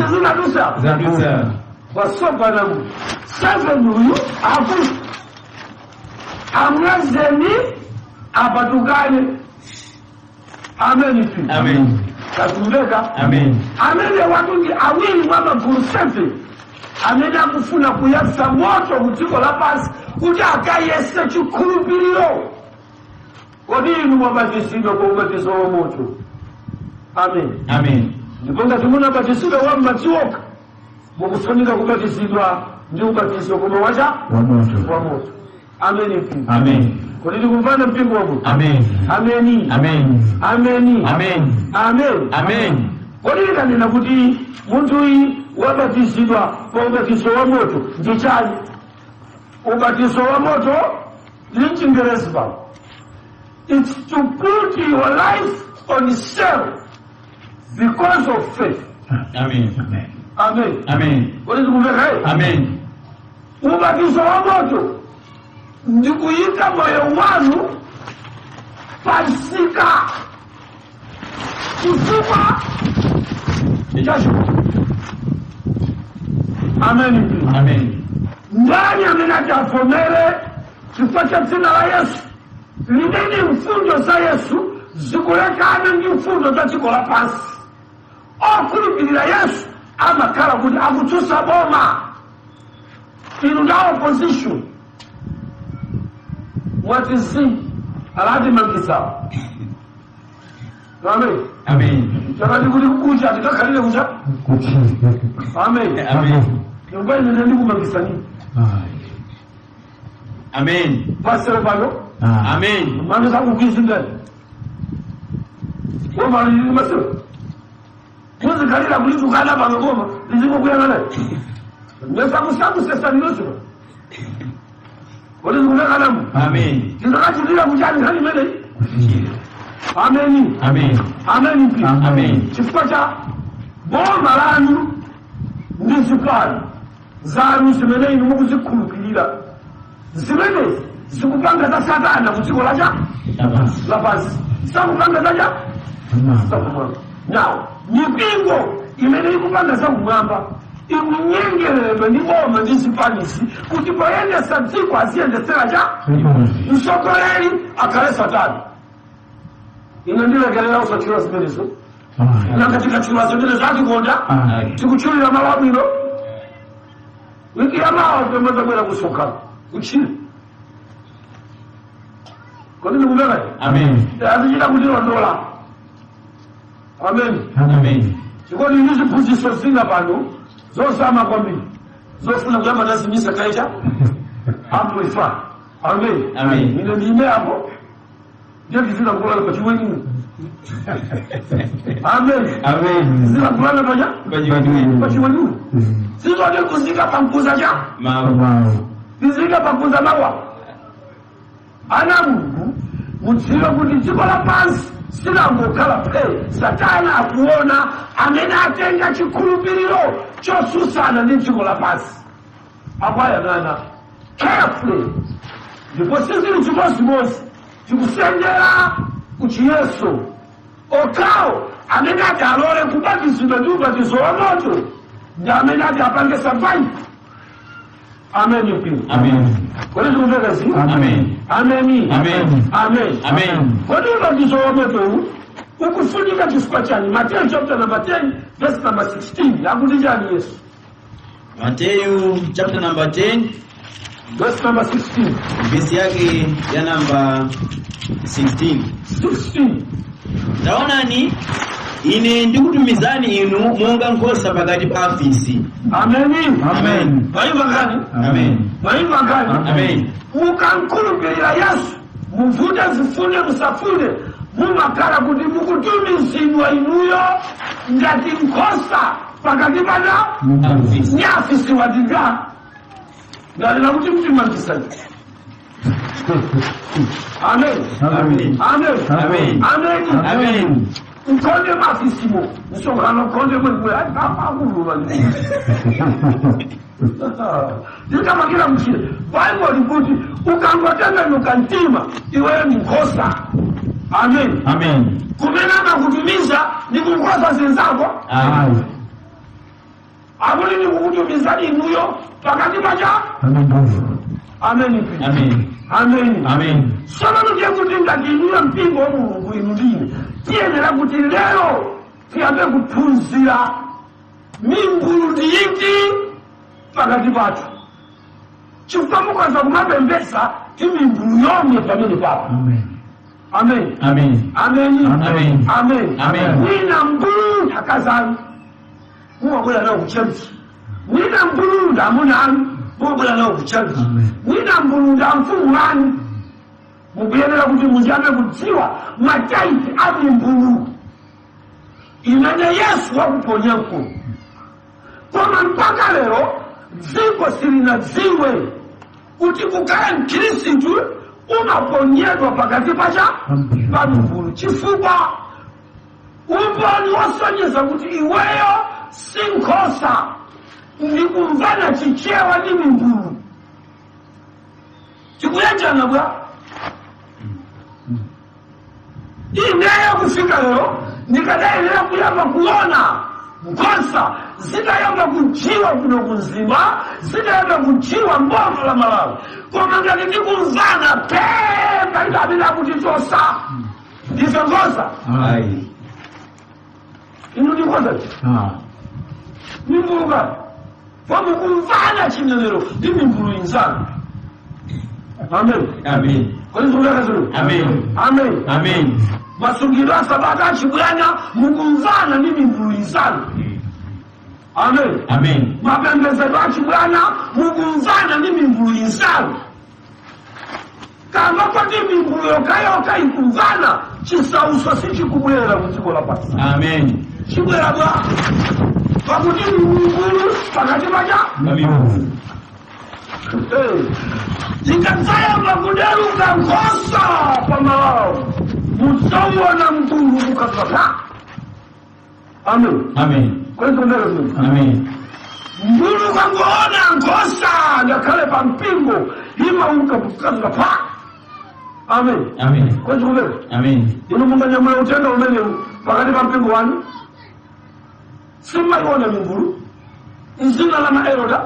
Zinadusa. Zadusa. Wasopa na seven uyu afu amwezeni apatukane. Amen. Amen. Katumeka. Amen. Amene watungi awiri mwa magulu 7 amene akufuna kuyatsa moto ku dziko lapansi kuti akayese chikhulupiriro. Kodi inu mwabatizidwa kwa ubatizo wa moto? Amen. Amen. Ndipo ngati munabatizidwa wa m'madzi okha, mukufunika kubatizidwa ndi ubatizo koma wacha Wamoto. wa moto. Ameni. Amen. Kodi tikumvana mpingo wa Mulungu? Amen. Ameni. Amen. Ameni. Amen. Amen. Amen. Kodi likanena kuti munthuyi wabatizidwa pa ubatizo wa moto ndi chani? Ubatizo wa moto ndi mchingerezi pano, it's to put your life on sale because of faith. Amen. Amen. Amen. Kodi tikumveka? Amen. Ubatizo wa moto ndi kuyika moyo wanu pansika chifukwa chacho. Amen. Amen. Ndani amene ati avomere chifukwa cha dzina la Yesu, limene mfundo za Yesu zikulekana ndi mfundo za dziko lapansi. Okhulupirira Yesu amakhala kuti akutsutsa boma. Inu nda opposition mwati zi alati mangisawo. Amen. Amen. Chakati kuti kucha tikakhalire kucha. Amen. Amen. Nyumba ine ndikumangisa nini? Amen. Pasere pano. Amen. Manje sakugwizindani koma lili masero muzikhalira kulitukana pano, koma lizikukuyang'ana nesakusakusesaninosiro kuti zikulekanamo. Amen. Tizakachitira kuchani nkhani imeneyi? Ameni. Amen. Ameni pi. Amen. Chifukwa cha boma lanu ndi zipani zanu zimene inu mukuzikhulupirira, zimenezi zikupanga za satana ku dziko lacha lapansi, sakupanga zacha zakumwamba. Now mipingo imene ikupanga zakumwamba ikunyengereredwa ndi boma ndi zipanisi kuti poyendesa dziko aziyendesera cha mtsogoleri akhale satana. Ine ndilekelera usatchula zimenezo. Nanga tikatchula zimenezo atikonda tikutchulira malo abwino. Wiki yamawa pemazabwera kusonkhana kutchire. Kodi ndikumveka? Amen. Azichita kutilondola. Amen. Amen. Chikodi ndi ziphunzitso zina pano zosama kwambiri zofuna kuyamba nazimisa kaita amplify. Amen. Amen. Ine ndime apo ndiye tizina kulala pa chiweniwe. Amen. Amen. Zina kulala paja pa chiweniwe, sizoti kuzika pamkuza cha Mawu. tizika pakuza mawa. Ana Mulungu, mudziwe kuti dziko lapansi silangokhala phe. Satana akuona amene atenga chikhulupiriro chosusana ndi dziko lapansi, akwayang'ana carefully, ndipo sizili chimozimozi tikusendera kuchiyeso. Okhawo amene ati alole kubatizidwa ndi ubatizo wa moto ndi amene ati apange survive. Amen mpingo. Amen. Kodi tikumveka zi? Amen. Ameni. Amen. Amen. Amen. Kodi ubatizo wa moto ukufunika chifukwa chani? Mateyu chapter number 10 verse number 16 akuti chani Yesu? Mateyu chapter number 10 verse number 16. Vesi yake ya namba 16. 16. Taonani, ine ndikutumizani inu monga nkhosa pakati pa afisi. Ameni. Amen. Waimva ngani? Amen. Waimva ngani? Amen. Mukankhulupirira Yesu, muvute zifune musafune, mumakhala kuti mukutumizidwa inuyo ngati nkhosa pakati pana Afisi. ni afisi watinga ngalina kuti mtimangisani. Amen. Amen. Amen. Amen. Amen. Amen. Mkhonde mafisimo msonkhano, mkhonde mwekwe akuluma. Tikamakira mchire, Baibo likuti ukangotembenuka mtima, iweyo ni nkhosa. Amen. Amen. Kumene amakutumiza ni kunkhosa zinzako? Ayi. Akuti ndikukutumizani inuyo pakati pacha. Amen. Amen. Amen. Amen. Amen. Sono ndiye kuti ngati inuyo mpingo wa Mulungu, inu ndine, tiyenera kuti lero tiyambe kuphunzira mimbulu ndiyiti pakati pathu, chifukwa mukaza kumapembesa ti mimbulu yomwe pamene papo. Amen. Amen. Amen. Amen. Amen. Amen. Amen. Mwina mbulu akazanu mumabwera nawo kuchechi, mwina mbulu amuna anu mumabwera nawo kuchechi, Amen. mwina mbulu mfumu anu. Mukuyenera kuti muziyambe kudziwa mataiti a mimbulu imene Yesu wakuponyako. Koma mpaka lero dziko silinadziwe kuti kukhala mkhristu umaponyedwa pakati pacha pa mimbulu, chifukwa umboni wosonyeza kuti iweyo si nkhosa ndi kumvana Chichewa ndi mimbulu. Tikuyenjana bwa? Ineyo kufika lero ndikadayenera kuyamba kuona nkhosa zitayamba kujiwa kuno kunzima, zitayamba kujiwa mboma la Malawi. Koma ngati ndikumvana pee, palibe amene akutichosa. Ndife nkhosa? Ayi. Inu ndi nkhosa? Ah. Mimbulu pamukumvana chinenero ndi mimbulu inzanu. Amen. Amen. Kodi? Amen. Amen. Amen. Masungiro a sabata achibwana, mukumvana ndi mimbulu inzanu. Amen. Amen. Mapembedzero achibwana, mukumvana ndi mimbulu inzanu. Kamba koti mimbulu yokayoka ikumvana, chisauso sichikubwera ku dziko lapansi. Amen. Chibwera bwa? Pakuti mimbulu pakati pacha. Amen. Ikadzayamba kuderuka nkhosa pamalawo, mudzauona mtundu kukakaka. Amen. Amen. Kwezikumvera? Amen. Mbulu kangoona nkhosa ngakhale pa mpingo, imauka kukazika pa. Amen. Amen. Kwezikumvera? Amen. Inu munganyamula uthenga umenewu pakati pa mpingo wanu? Simmayiona mimbulu mzina la maeroda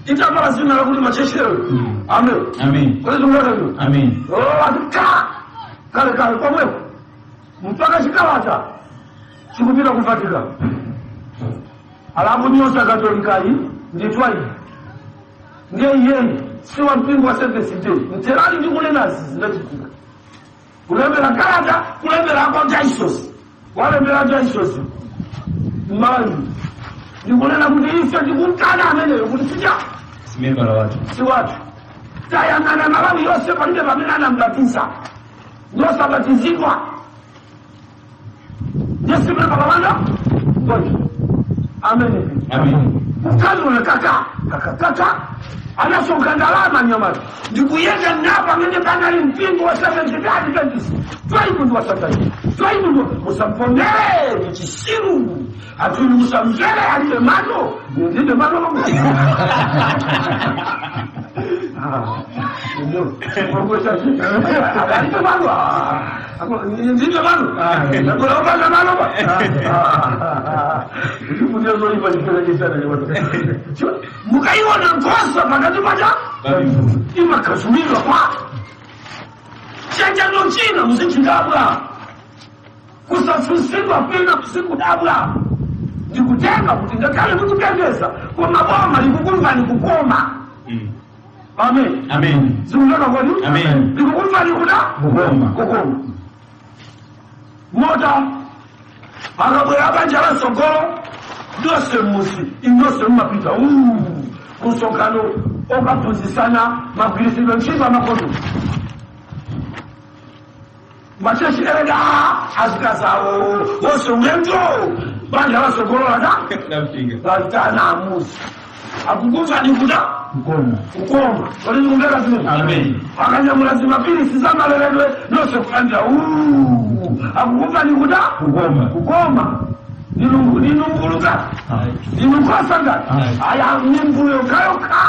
itapala zina lakuti machechero. Amen. Amen. Kwezikumvera? Amen. Ati kale kale komweko mpaka chikalata chikupita ku Vatican. Alapo nyonse Katolikayi ndi Twaibu, ndiye iyeyi si wa mpingo wa Seventh Day. Mterali ndikunenazi zinachitika, kulembera kalata, kulembera kwa diocese, walembera diocese mali, ndikunena kuti ife tikumkana ameneyo kuti sija Simembala wathu. Si wathu. Tayang'ana Malawi yonse, palibe pamene anambatiza, nosabatizidwa. Ndisimembala wanda. Amen. Amen. Mkazi kaka kaka kaka anasonkha ndalama nyamata ndikuyenda napa pamene panali mpingo wa Seventh Day Adventist. Twaibu ndi wasatani, Twaibu ndi musampondere, ni chisiru atuni, musamvere, alibe mano. Ndinde mano. Alibe mano, ndinde mano, nakulopanda mano. Mukaiona nkhosa pakati pacha imakazulidwa kwa chenjano china, muzichidabwa kusafusidwa kwina, musikudabwa ndikutenga kuti ngakhale mukupembeza koma boma likukumvani kukoma. Amen. Amen. Zikundoka kodi? Amen. Likukumvani kuda? Kukoma. Kukoma. Mota akabwera banja la sogolo ndose musi inose mumapita kusonkhano okaphunzisana magwirisidwe ntchito amakono machechi eleda azikazawo wose ulendo banja la sogolo lada. Ndamtinga. Latana amusi akukumvani kuda? Kukoma. Kukoma. Olizikundeka zimene? Amen. Akanyamula zimapilisi zamaleredwe nonse kulandira akukumvani kuda? Kukoma. Kukoma. Ndinu ngati? Ndinu nkhosa ngati? Aya, mimbulu yokhayokha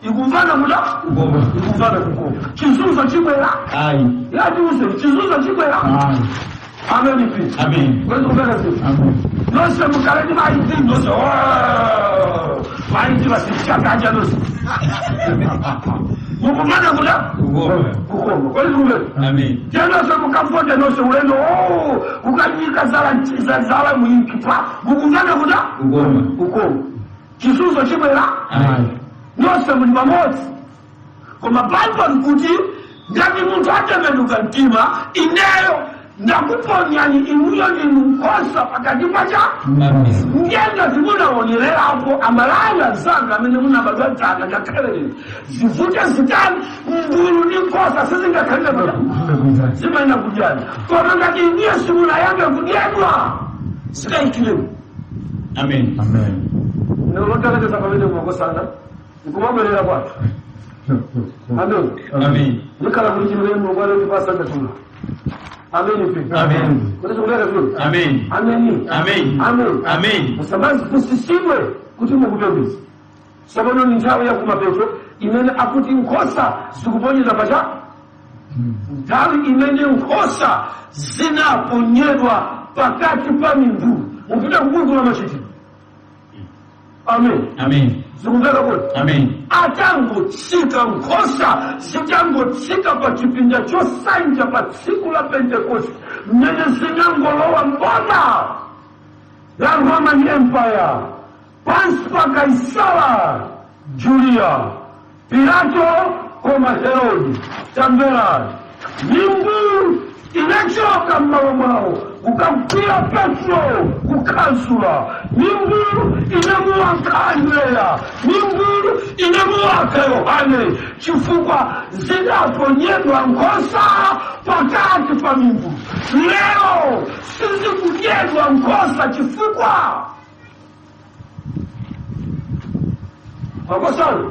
ikumvana kuda, ikumvana kukoma. Chizunzo chibwera? Ayi. Yatiuse, chizunzo chibwera? Amen pi. Amen. Kwezikumveka zinthu nonse mukale ndi maiti nonse maiti vasichakacha nonse mukumvana kuda kukoma. Kwezikumveka? Amen. Tenose mukavote nonse ulendo ukanyika zala zala muikipa mukumvana kuda Kukoma. Kukoma. Chizunzo chibwera? Ayi. Nonse muli pamodzi, koma Baibulo likuti ngati munthu atembenuka mtima, ineyo ndakuponyani inuyo ndinu nkhosa pakati pacha. Ngenda zimunaonererapo amalaya anzanga amene munabadwa dzana, ngakhale lero zivute zitani, mbulu ndi nkhosa sizingakhalire pata, zimayina kudyana. Koma ngati inuyo simunayambe kudyedwa, zikayikiremo. Amen. Nolotalekeza pamene mwakosana nkumabwerera kwathu. Amen. Amen. Nikhala kuti chimene Mulungu anatipasa chatula. Amen pi. Amen. Kuti chikuleka zinthu. Amen. Amen. Amen. Amen. Amen. Musamazi kusisidwe kuti mukupembedza. Tsopano ni nthawi ya kumapeto imene akuti nkhosa zikuponyedwa pacha, nthawi imene nkhosa zinaponyedwa pakati pa mimbulu. Mupite kubuku la Machitidwe. Amen. Amen. Zikumveka kuti? Amen. Atangotsika nkhosa, zitangotsika pa chipinda chosanja pa tsiku la Pentekoste, mmene zinangolowa mboma la Roman Empire pansi pa Kaisala Julia Pilato koma Herodi, tamverani, mimbulu inachoka m'malo mwawo kukagwira Petro kukhansula. Mimbulu inamuwankha Andreya, mimbulu inamuwankha Yohane, chifukwa zinaponyedwa nkhosa pakati pa mimbulu. Lero sizikudyedwa nkhosa chifukwa makosana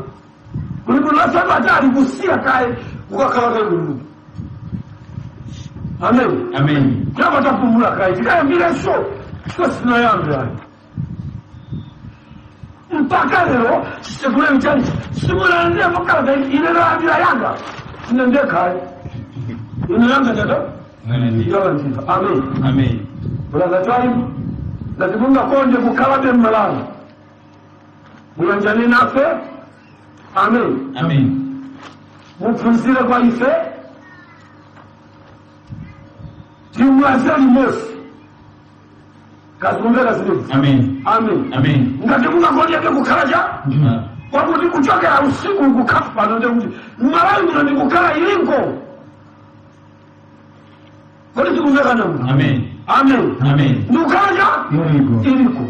kuli bwino lasabata ali kusiya kaye kukakhala kaye Mulungu. Amen. Amen. Kama tapumula kaye tikayambirenso, chifukwa sitinayambe ayi mpaka lero. Chisekuleni chani simulandire mukala ine nalandira yanga ine ndekhaye ine yanga tata yalandira. Amen. Amen. Brother Twaibu, ngati mungakonde kukhalabe mMalawi, muyanjane nafe. Amen. Amen. Muphunzire kwa ife, timwaze limodzi. Kazikumveka zimezi? Amen. Amen. Amen. Ngati mungakondeke kukhala cha kwakuti kuchokera usiku kukhala pano, ndekuti mMalawi muno ndikukhala ilingo. Kodi tikumveka namu? Amen. Amen. Amen. Ndikukhala cha iliko.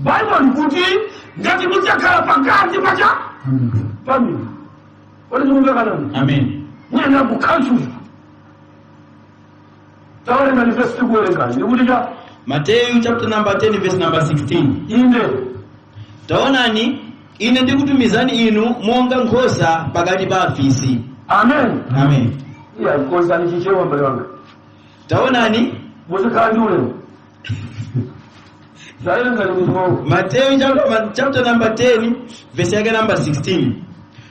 Baibulo likuti ngati mudzakhala pakati pacha pamino. Kodi tikumveka namu? Amen. Mwena kukhansuza. Tawerenga ni vesi, tikuwerenga ndikuti cha? Matthew chapter number 10 verse number 16. Inde. Taonani, ine ndikutumizani inu monga nkhosa pakati pa afisi. Amen. Amen. Iya, konzani Chichewa, mbale wanga. Taonani. Muzikhala ndi ulemu. Tawerenga ni muzimao. Matthew chapter number 10 verse yake number 16.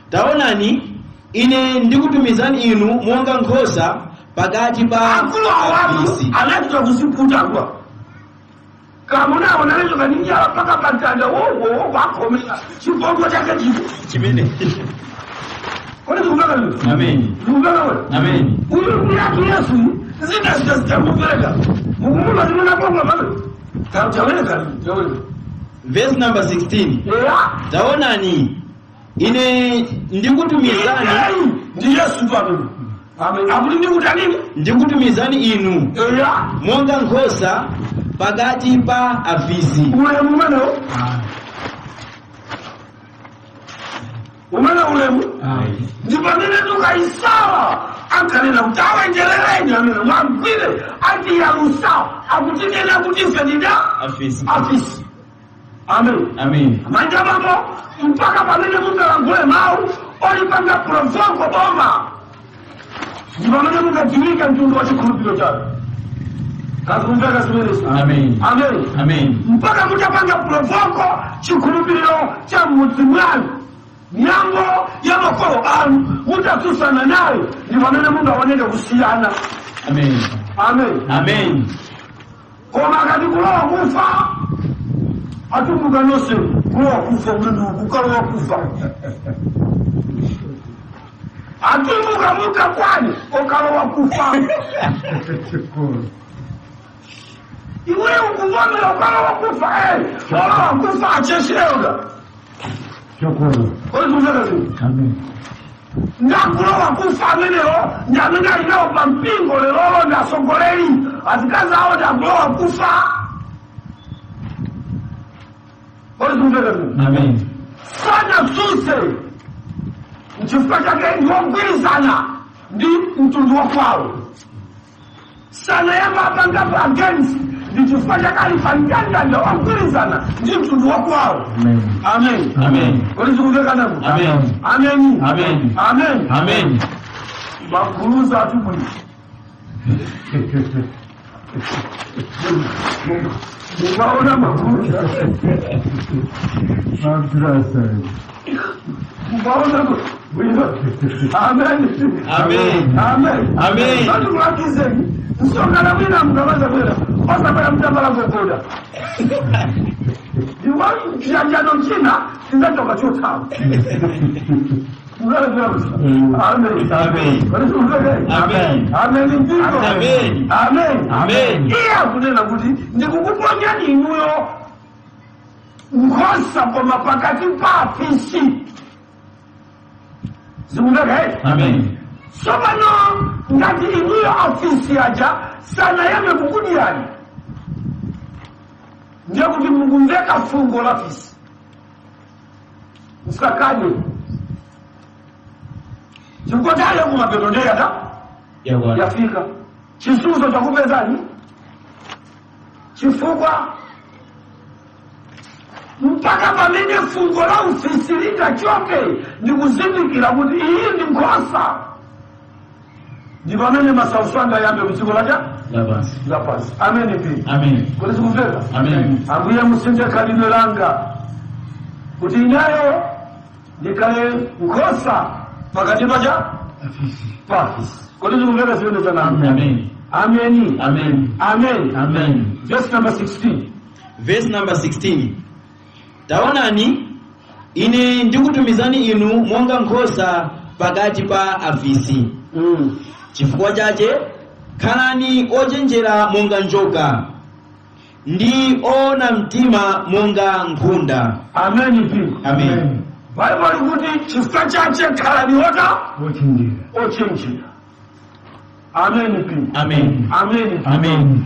Taonani, ine ndikutumizani inu monga nkhosa pakati pa Akulu awatu afisi. anachita kuziputa kwa kamunawo nalechoka ndi njala mpaka pantanda wowo wakhomera chipongwe chake chiko. Chimene. Kodi zikumveka lino? Amen. Zikumveka we? Amen. Uyu muyatu Yesu zina zita zitamupereka mukumuna zimunapongwa pame tawerenga, tawerenga. Verse number 16. Eya. Taonani, ine ndikutumizani Ndi Yesu tu amene. Amen. Akuti ndikuti anini? Ndikutumizani inu Eya. monga nkhosa pakati pa afisi. Ulemu umenewo, umene ulemu ndi pamene tukaisala ankanena kuti awenjerereni amene mwagwire antiyalusawa akutinena kuti ife ndida Afisi. Afisi. Amen. Amen. Manja bambo mpaka pamene mungalankhule mawu olipanga provoke boma, ndi pamene mungadziwike mtundu wa chikhulupiriro chanu. Kazikumveka zimenezo? Amen. Amen. Amen. Mpaka mutapanga provoke chikhulupiriro cha mudzi mwanu, miyambo ya makolo anu, mutatsutsana nayo, ndi pamene mungaoneke kusiyana. Amen. Amen. Amen. Koma akati kulowa kufa, atumbuka nonse kulowa kufa, mlundu kukalowa kufa, atumbuka muka kwani okalowa kufa. Iwe ukuvomera ukalowa kufa, olowa kufa acheshelga. Ozikumveka zinthu? Amen. Ndakulowa kufa amenewo ndi amene alinawo pa mpingo lelolo, ndi asogoleri, azikazi awo ndakulowa kufa. Ozikumveka zinthu? Amen. Sanatsutse, nchifukwa chake ndiwogwirizana ndi mtundu wa kwawo. Sanayamba apangapo against, ndi chifukwa chake ali pamndandanda wogwirizana ndi mtundu wa kwawo. Amen. Amen. Amen. Kodi zikumveka nako? Amen. Amen. Amen. Amen. Amen. Maguluza atubwino, mukaona maguluza, mukaona bwino. Amen. Amen. Amen. Amen. Vatikulakizeni msongana bwina, mukamaza bwina osabwera mutambala gogoda iwa chiyanjano china chinzachoka chothawa. Amen. Amen. Amen. Amen. Mpingo. Amen. Amen. Amen. Iye akunena kuti ndikukuponyani inuyo nkhosa koma pakati pa afisi. Zikumveka? Amen. Tsopano ngati inuyo afisi aja sanayambe kukudyani, ndiye kuti mukumveka fungo la fisi, musakadye chifukwa chale kumapeto ndeyata yafika chisuzo chakupezani, chifukwa mpaka pamene fungo la ufisi litachoke ndikuzindikira kuti iyi ndi nkhosa, ndi pamene masautso angayambe kudziko lacha Lapansi. lapansi. Amen pi. Amen. Kuti zikumveka? Amen. Ambuye, musinthe khalidwe langa kuti ineyo ndikhale nkhosa pakati pacha pafisi. Kuti zikumveka zimene zanami? Amen. Ameni. Amen. Amen. Amen. Verse number 16. Verse number 16: Taonani, ine ndikutumizani inu monga nkhosa pakati pa afisi. Chifukwa chache khalani ochenjera monga njoka ndi oona mtima monga nkhunda. Amen pi. Amen. Baibulo likuti chifukwa chache khalani ota Ochenjera. Ochenjera. Amen pi. Amen. Amen. Amen.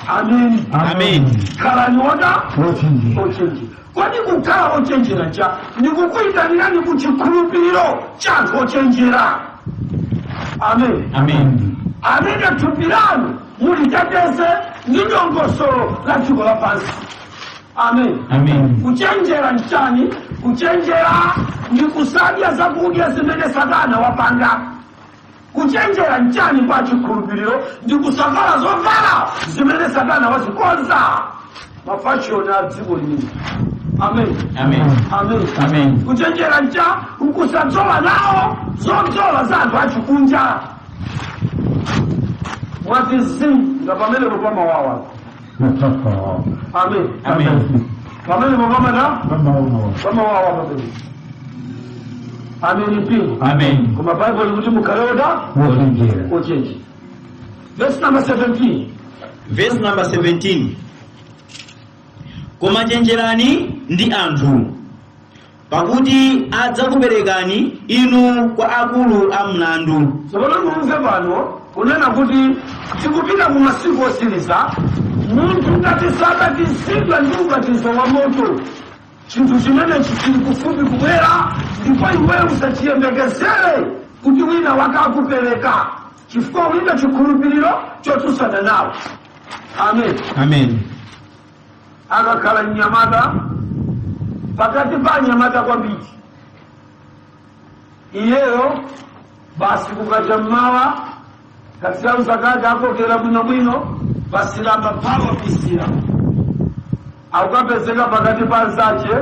Amen. Amen. Khalani ota Ochenjera. ochenjera. Kodi kukhala ochenjera cha ndikukuyitanirani ku chikhulupiriro cha anthu ochenjera? Amen. Amen. Amene thupi lanu muliteteze ndi dongosolo la dziko lapansi. Amen. Amen. Kuchenjera nchani? Kuchenjera ndi kusadya zakudya zimene Satana wapanga. Kuchenjera nchani kwa chikhulupiriro? Ndi kusavala zovala zimene Satana wazikonza, mafashoni a dziko lino. Amen. Amen. Amen. Amen. Kuchenjera ncha nkusadzola nawo zodzola za anthu achikunja. Mwati zi nga pamenepo pamawawa. Amen. Amen. Pamenepo pamana Pamawawa. pamawawa pamene. Amen mpingo. Amen. Koma Baibulo likuti mukhale ota Ochenjera. ochenjera. Verse number 17. Verse number 17: Koma chenjerani ndi anthu, pakuti adzakuperekani inu kwa akulu a mlandu. Tsopano mumve pano kunena kuti tikupita ku masiku osiriza. Munthu ngati sabatizidwa ndi ubatizo wa moto, chinthu chimenechi chili kufupi kubwera, ndipo iweyo usachiyembekezere kuti wina wakakupereka, chifukwa wina chikhulupiriro chotsutsana nawo. Amen. Amen. Akakhala mnyamata pakati pa anyamata kwambiri, iyeyo basi kukacha mmawa katirauza kake akokera bwinobwino. Pasilamba phawa pisira akukapezeka pakati pa nzache.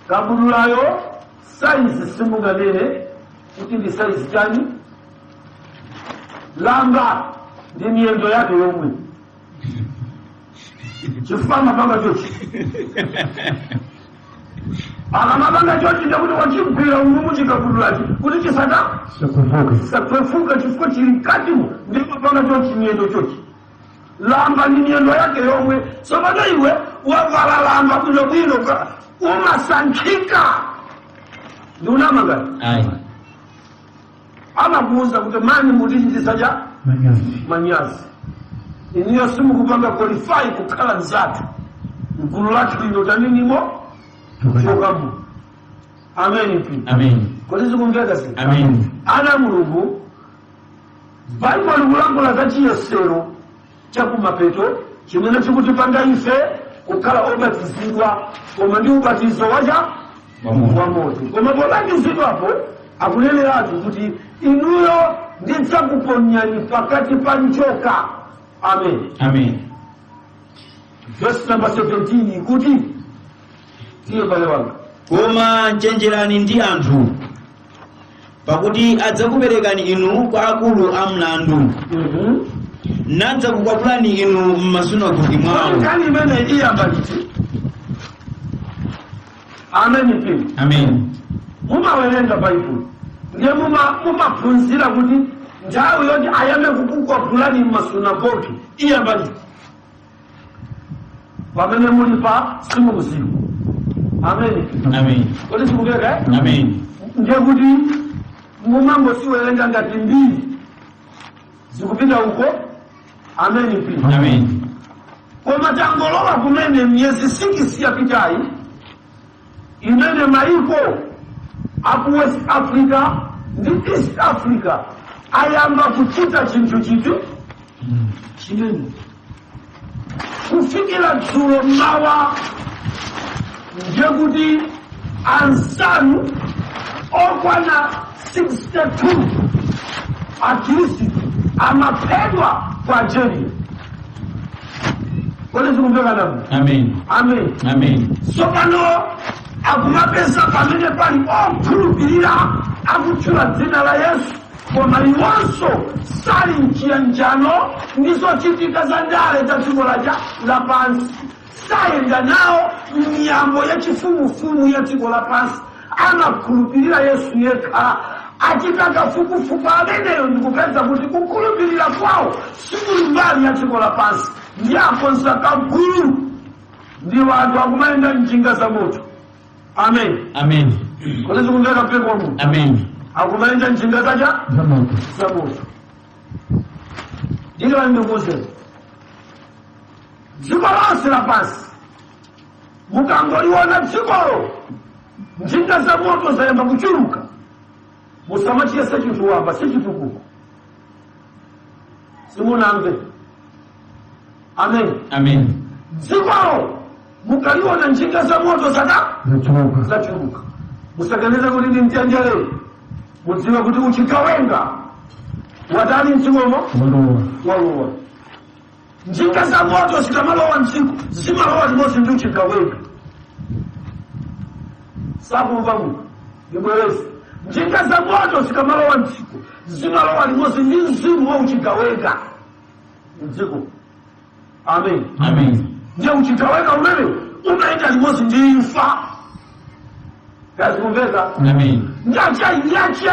Kabudulayo saizi simunganene kuti ndi saizi chani. Lamba ndi miyendo yake yomwe, chifukwa amapanga chochi. Akamapanga chochi ndekuti wachigwira umumu chikabudulachi kuti chisata Sakuvuka. Sakwefuka, chifukwa chili mkatimo. Ndimapanga chochi, miyendo chochi, lamba ni miyendo yake yomwe. Tsopano iwe wavala lamba bwinobwino, umasankhika ndi unamangati. Ayi. Amakuuza kuti mani mutichitisa cha Manyazi. Manyazi. Iniyo simukupanga qualify kukhala nzathu mgulu lathu lino. Taninimo chokamu. Ameni pi. Amen. Kodi zikumveka zi? Amen. Ana Mulungu, Baibulo likulankhula za chiyesero chakumapeto chimene chikutipanga ife kukhala obatizidwa, koma ndi ubatizo wacha Wamoto. wa moto. Koma pobatizidwapo akuneneratu kuti inuyo ndidzakuponyani pakati pa njoka. Amen. Amen. Verse number 17 ikuti, tiye bale wanga. Koma chenjerani ndi anthu, pakuti adzakuperekani inu kwa akulu a mlandu, nadzakukwapulani inu m'masunagoge mwawo. Nkhani imene iyamba liti? Amen pi. Amen. Mumawerenga Baibulo, ndiye mumaphunzira kuti nthawi yoti ayambe kukukwapulani m'masunagoge iyamba liti? Pamene muli pa simukuziwa. Amen. Amen. Kodi sikumveka, eh? Amen. Ndiye kuti mumangosiwerenga ngati mbiri zikupita uko. Amen pi. Amen. Koma tangolowa kumene miyezi 6 yapitayi imene maiko aku West Africa ndi East Africa ayamba kuchita chinthu chitu chimene kufikira dzulo mmawa, ndiye kuti ansanu okwana 62 akhristu amaphedwa ku Algeria. Kodi zikumveka namo? Amen. Amen. Amen. Tsopano akumapeza pamene pali okhulupirira akutchula dzina la Yesu, koma iwonso sali mchiyanjano ndi zochitika za ndale za dziko laja lapansi, sayenda nawo miyambo ya chifumufumu ya dziko lapansi, amakhulupirira Yesu yekha. Achita kafukufuku ameneyo ndikupeza kuti kukhulupirira kwawo sikuli mbali ya dziko lapansi, ndi akonza kagulu ndi wanthu akumayenda mjinga za moto. Amen. Amen. Kodi zikumveka, mpingo wa Mulungu? Amen. Akumayenda mjinga zacha Za moto. Za moto. Ndilo ndikuze dziko lonse lapansi, mukangoliona dzikolo njinga za moto zayamba kuchuluka, musamachiyese chinthu wamba, si chitukuko. Simunamve? Amen. Amen. Dzikolo mukaliona njinga za moto zaka Zachuluka. Zachuluka, musaganize kuti ndi mtendere. Mudziwe kuti uchikawenga watali mdzikomo. Walowa. Walowa. Njinga za moto zikamalowa mdziko, zimalowa limodzi ndi uchigawenga. Sakumva munthu. Ndibwerezi: njinga za moto zikamalowa mdziko, zimalowa limodzi ndi mzimu wa uchigawenga mdziko. Amen. Amen. Ndiye uchigawenga umene umayenda limodzi ndi imfa. Kazikumveka? Amen. Nyache nyache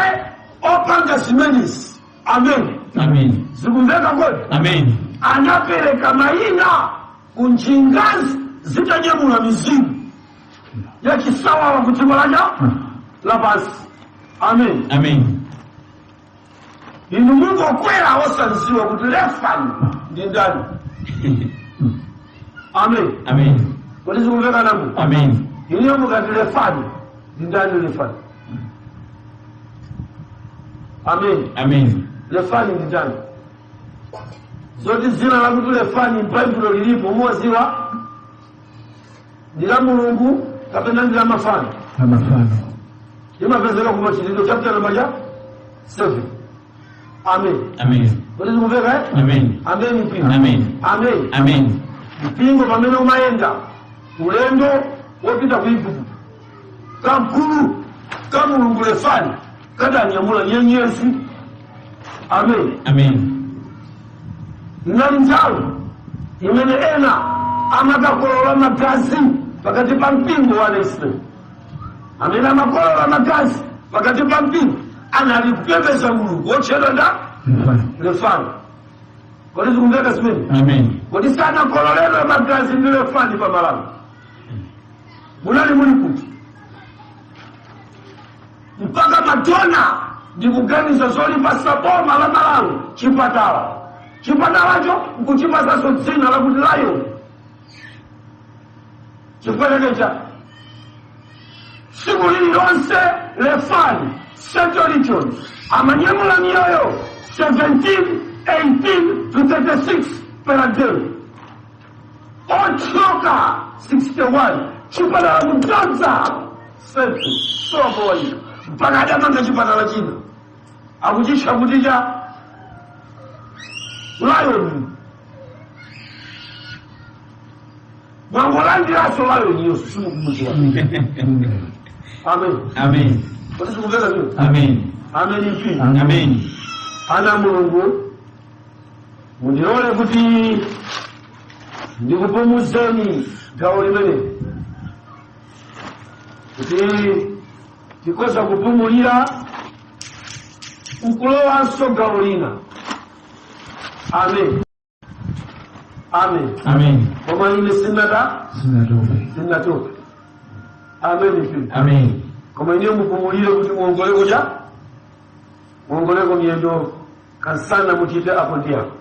opanga zimenezi. Amen. Amen. Zikumveka kodi? Amen. Anapereka mayina ku njingazi zitanyamula mizimu yachisawawa ku dziko lacha lapansi. Amen. Amen. Inu mungokwera osadziwa kuti Refani ndi ndani. Amen. Amen. Kodi zikumveka namu? Amen. Iniyo mukati Refani ndi ndani? Refani. Amen. Amen. Refani ndi ndani? Zoti dzina lakuti Refani m'Baibulo lilipo, muwaziwa ndi la Mulungu kapena ndi la mafano? La mafano. Limapezeka ku Machitidwe chapter number cha 7. Amen. Amen. Kodi zikumveka, eh? Amen. Amen, mpingo. Amen. Amen. Amen. Mpingo pamene umayenda ulendo wopita ku Igupto, kamkulu ka mulungu Lefani kadanyamula nyenyezi. Amen. Amen. Nali nthawi imene ena amakakolola magazi pakati pa mpingo wa Israeli. Amene amakolola magazi pakati pa mpingo anali kupembedza mulungu wotchedwa nda Lefani. Kodi zikumveka zimene? Amen. Kodi sanakololedwe magazi ndi Lefani pa Malawi? Munali muli kuti mpaka madona ndikuganiza zolipasa boma la Malawi chipatala, chipatalacho nkuchipasanso dzina lakuti Lion? Chifukwa chake cha tsiku lililonse Lefani Central Region amanyamula miyoyo 17, 18 to 36 per day, ochoka 61, chipatala kudzaza central sopoyika, mpaka adamanga chipatala china akuchitcha kuti cha Lion. Mwangolandiranso Lion yonso, simukumuzira. Amen. Amen. Kodi sikumveka zino? Amen. Amen, mpingo. Amen. Ana Mulungu, mundilole kuti ndikupumuzeni gawo limene kuti tikoza kupumulira nkulowanso gawo lina. Amen, amen. Amen. Koma ine sinata Sinatope. Sinatope. Amen, mpingo. Amen. Koma ine mupumulire kuti muongoleko cha muongoleko miyendo kansana, muchite apo ndi apo.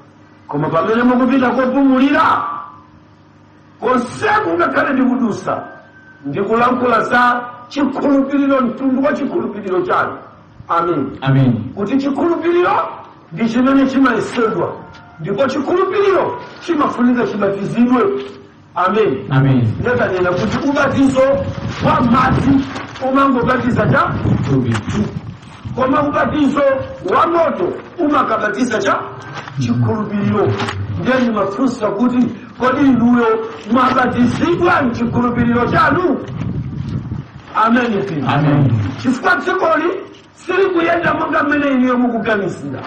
Koma pamene mukupita kopumulira konseku, ngakhale ndikudusa ndikulankhula za chikhulupiriro, mtundu wa chikhulupiriro chanu. Amen. Amen. Kuti chikhulupiriro ndi chimene chimayesedwa, ndipo chikhulupiriro chimafunika chibatizidwe. Amen. Amen. Ndatanena kuti ubatizo wa madzi umangobatiza cha Thupi. Koma ubatizo wa moto umakabatiza cha chikhulupiriro. Ndiye ndimafunsa kuti, kodi inuyo mwabatizidwa mchikhulupiriro chanu? Amen, mpingo. Amen. Chifukwa dzikoli silikuyenda monga mmene inuyo mukuganizira.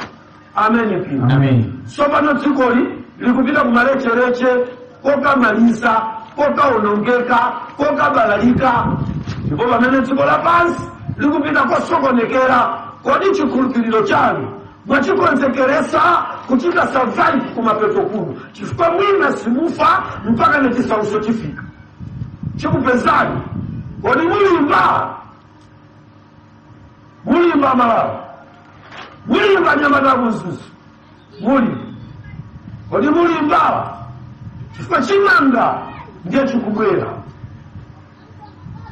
Amen, mpingo. Amen. Tsopano dzikoli likupita kumalechereche, kokamaliza, kokaonongeka, kokabalalika. Ndipo pamene dziko lapansi likupita kosokonekera, kodi chikhulupiriro chanu mwachikonzekeresa kuchita survive kumapeto kuno? Chifukwa mwina simufa mpaka nechisauso chifika chikupezani. Kodi mulimba? Mulimba Malawi? Mulimba nyamata kuzuzu? Muli kodi mulimba? Chifukwa chimanga ndiye chikubwera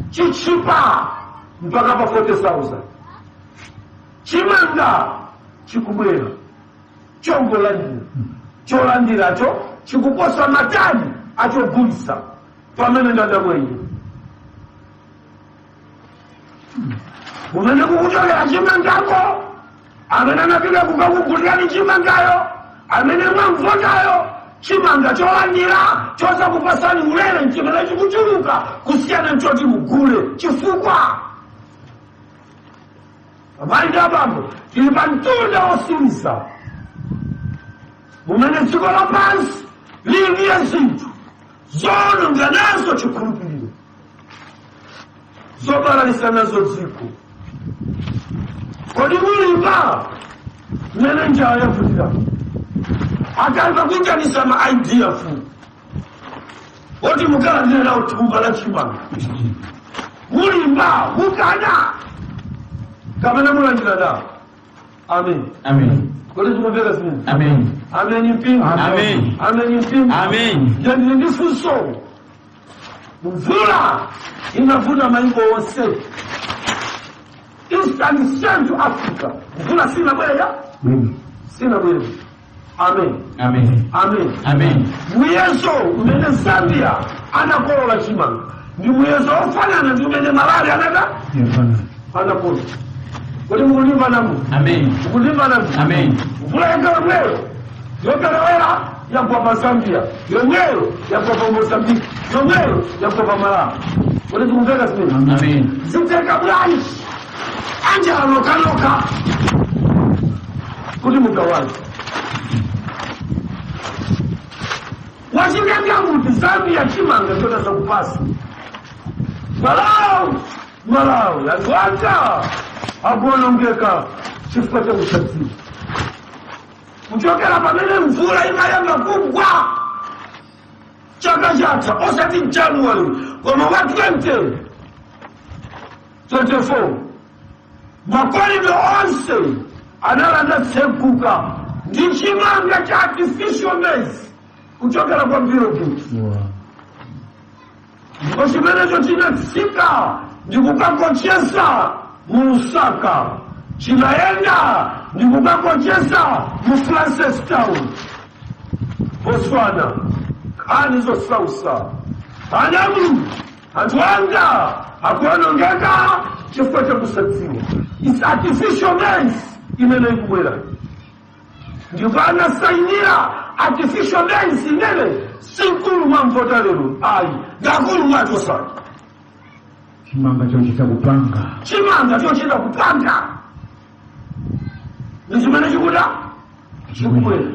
chichipa mpaka pa 40,000. Chimanga chikubwera chongolandira, cholandiracho chikuposa matani achogulisa. Pamene ndadabwenye kumene kukuchokera chimangako, amene anapita kukakugulirani chimangayo, amene mwamvotayo, chimanga cholandira chosakupasani ulere nchimene chikuchuluka kusiyana nchoti mugule. Chifukwa amayi ndi abambo, tili pa mtunda wosiriza mumene dziko lapansi liliye zinthu zoononga nazo chikhulupiriro, zobalalisa nazo dziko. Kodi mulimba mmene njala yavutira? Akayamba kuinjanisa ma IDF oti mukalandire nawo thumba la chimanga, mulimba? Mukana kapena mulandira nawo? Amen. Amen. Kodi zikumveka zimene? Amen. Amen, mpingo. Amen. Amen, mpingo. Amen. Ndili ndi funso. Mvula inavuta maiko onse, Eastern Central Africa, mvula sinabwera? Sinabwera. Amen. Amen. Amen. Amen. Muyezo umene Zambia anakolola chimanga ndi muyezo ofanana ndi umene Malawi anata anakolola. Kuti mukulimva namu? Amen. Mukulimva namu? Amen. Mvula yake yomweyo yoperewera yagwa pa Zambia, yomweyo yagwa pa Mozambique, yomweyo yagwa pa Malawi. Kuti tikumveka zimene? Amen. Ziteka bwanji anjala lokaloka kuti mugawane wachitenga kuti Zambia chimanga chota zakupasa Malawi. Malawi, anthu anga akuonongeka chifukwa cha kusadziwa. Kuchokera pamene mvula imayamba kugwa chaka chatha, osati January koma wa 2024, makorido onse analanda tseguka ndi chimanga cha artificial maize kuchokera kwa Bill Gates. Ndipo chimenecho chinatsika ndikukakochesa mu Lusaka, chinaenda ndikukakochesa mu Francistown, Botswana. Nkhani zosausa anamu, anthu anga akuonongeka chifukwa chakusadziwa. Is artificial maize imene ikubwera, ndipo anasainira artificial maize imene sinkulu mwamvota lero ayi, ngakulu mwachosana. Chimanga chochita kupanga. Chimanga chochita kupanga ndi chimene chikuda chikubwera.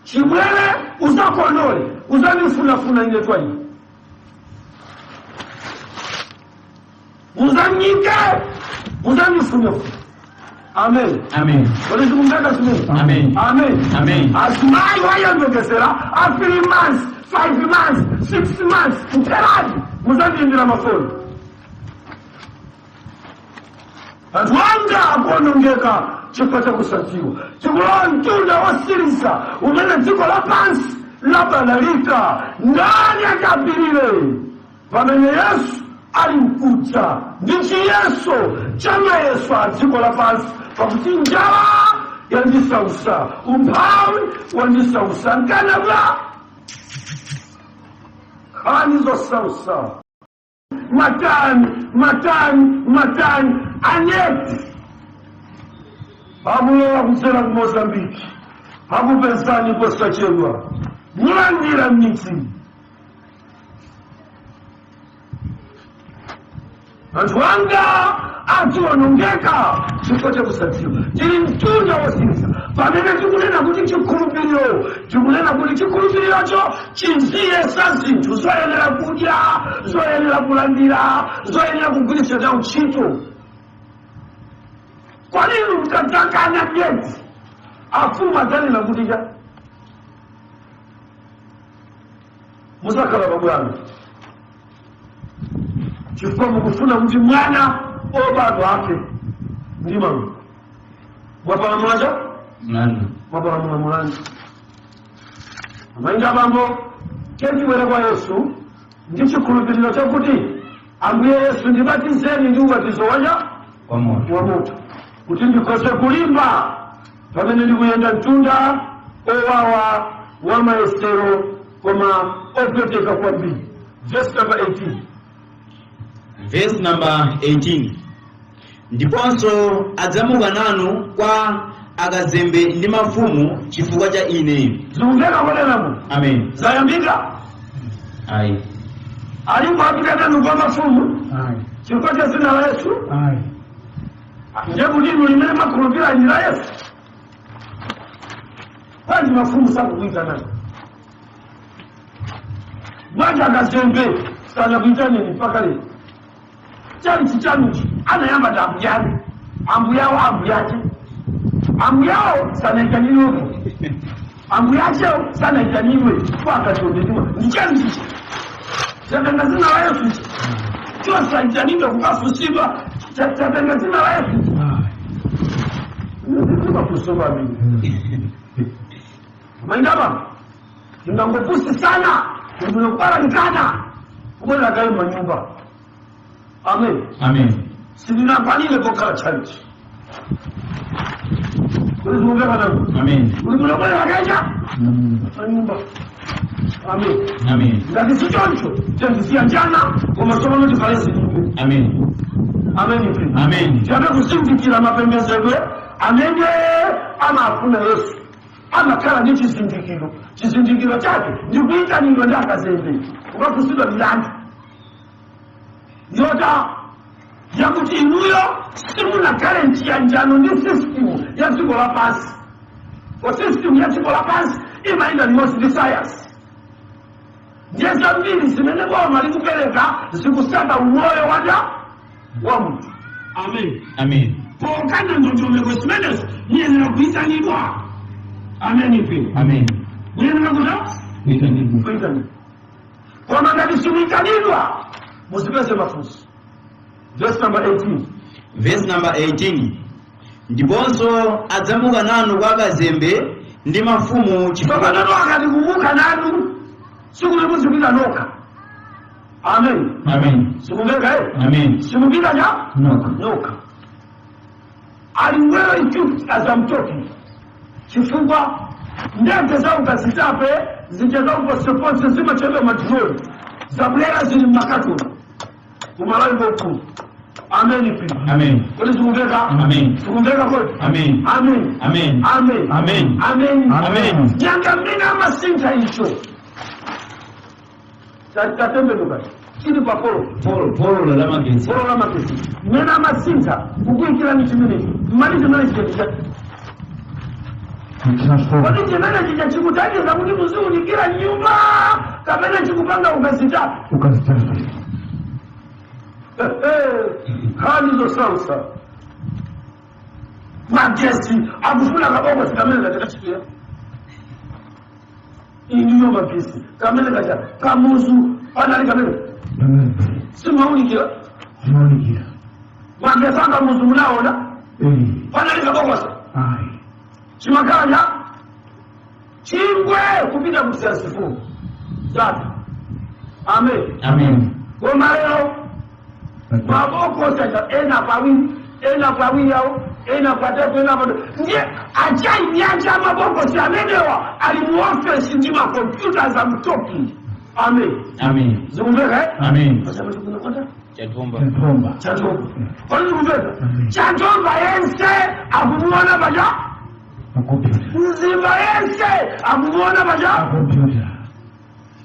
Chibwere, usakonole, uzanifunafuna ine twayi, uzanyike, uzanifunafuna. Amen. Amen. Kodi zikumveka zimene? Amen. Amen. Amen. Azimayi wayembekezera a 3 months, 5 months, 6 months, mteradi muzandiyimbira mafoni. Anthu anga akuonongeka chifukwa chakusadziwa. Tikulowa mtunda wosiriza umene dziko lapansi labalalika. Ndani akapirire pamene Yesu ali mkudza ndi chiyeso cha mayeso a dziko lapansi? Pakuti njala yandisausa, umphawi wandisausa, nkanabwa nkhani zosausa, matani matani matani anyeti akulowa kudzera ku Mozambiki, akupezani posachedwa, mulandira m'midzi. Anthu anga atiwonongeka chifukwa chakusadziwa. Tili mtunda wosiriza pamene tikunena kuti chikhulupiriro, tikunena kuti chikhulupirirocho chiziyesa zinthu zoyenera kudya, zoyenera kulandira, zoyenera kugwiritsa nawo ntchito. Kwanini mukadzakana dyedzi, afumu adzanena kuti cha muzakhala pabwano chifukwa mukufuna kuti mwana obadwa afe ndi mama mwapalamulacha? Mlandu. Mwapalamula mulandu. Amayi, abambo, tiyeni kwa Yesu ndi chikhulupiriro chakuti, "Ambuye Yesu, ndibatizeni ndi ubatizo waja Kwa moto. wa moto, kuti ndikhoze kulimba pamene ndikuyenda mtunda owawa wa mayesero koma opweteka kwambiri." Verse number 18. Verse number 18: Ndiponso adzamuka nanu kwa akazembe ndi mafumu chifukwa cha ine. Zikumveka koneramo? Amen. Zayambika? Ayi. Alipo apita kwa mafumu Ayi. chifukwa cha zina la Yesu? Ayi. Ndiye kuti inu limene makhulupirira ndi la Yesu, bwanji mafumu sakukuitanani? Bwanji akazembe sanakuitaneni mpaka lero? Chalichi chanuchi anayamba ndi ambuyanu, ambuyawo, ambuyache, ambuyawo sanaitaniriwepo, ambuyachewo sanaitaniriwe kwakatondedima. Ndi chalichichi chatenga zina la Yesu ichi chosaitanidwa kukafusidwa, chatenga zina la Yesu. Ayi. Mafunso amene maindaba ingangopusisana ndinokwalalikana kubwera kayi manyumba. Amen. Amen. Sindinakwanire kokhala chalichi kuti zikumvekana. Amen. Kuti munobwera kecha manyumba. Amen. Amen. Ngati sichoncho, tenzisiyanjana, koma tsopano tivale zilimbe. Amen. Amen. Amen. Tiyambe kuzindikira mapembedzedwe amene amafuna Yesu amakhala ndi chizindikiro. Chizindikiro chake ndi kuyitanidwa ndi akazembe kukafusidwa milandu yota yakuti inuyo simunakhale mchiyanjano ndi system ya dziko lapansi, ko system ya dziko lapansi imayenda limodzi ndi science. Ndiye zambiri zimene boma likupereka zikusaka umoyo waja wa munthu. Amen. Amen. Pokana ndondomeko zimenezo muyenera kuyitanidwa. Amen ipi. Amen. Muyenera kuta Kuyitanidwa. kuyitanidwa. Koma ngati simuyitanidwa, muzipeze mafunso. Verse number 18. Verse number 18. Ndiponso adzamuka nanu kwa akazembe ndi mafumu chifukwa Tsopano akati kumuka nanu, sikuti muzipita nokha. Amen. Amen. Sikumveka eh? Amen. Simupita cha Nokha. nokha. Ali well equipped as I'm talking, chifukwa ndege za ukazitape zija za uposiponse zimachedwa ma drone zabwera zili mmakatoni kumalawi kokulu. Amen pi. Amen. Kodi sikumveka? Amen. Sikumveka kodi? Amen. Amen. Amen. Amen. Amen. Amen. Amen. Nyanga mmene amasintha icho tatembenuka chili pa polo. Polo la magetsi. Polo la magetsi mmene amasintha kukuyikirani chimenechi mmali chimene chicha. Transform. Kodi chimene chicha chikuthandiza kuti muziwunikira nyumba kapena chikupanga ukazitape? Ukazitape. Nkhani zosausa. Magesi akufuna kabokosi kamene katikachipira iniyo magesi kamene kacha kamuzu panali kamene. Amen. Simaunikira. Simaunikira. Magesi akamuzu munaona? Eh. Panali kabokosi. Ayi. Chimakhala chingwe kupita ku transformer zatu. Amen. Amen. Koma lero mabokosi aja ena pawiri, ena pawiri awo, ena patatu, ena patatu. Ndiye achainyanja mabokosi amenewa ali mu ofesi ndi makompyuta za mtopi. Amen. Amen. Zikumveka eh? Amen. Chathomba. Chathomba. Chathomba, kodi zikumveka? Amen. Chathomba yense akumuona paja. Makompyuta. Mzimba yense akumuona paja. Makompyuta.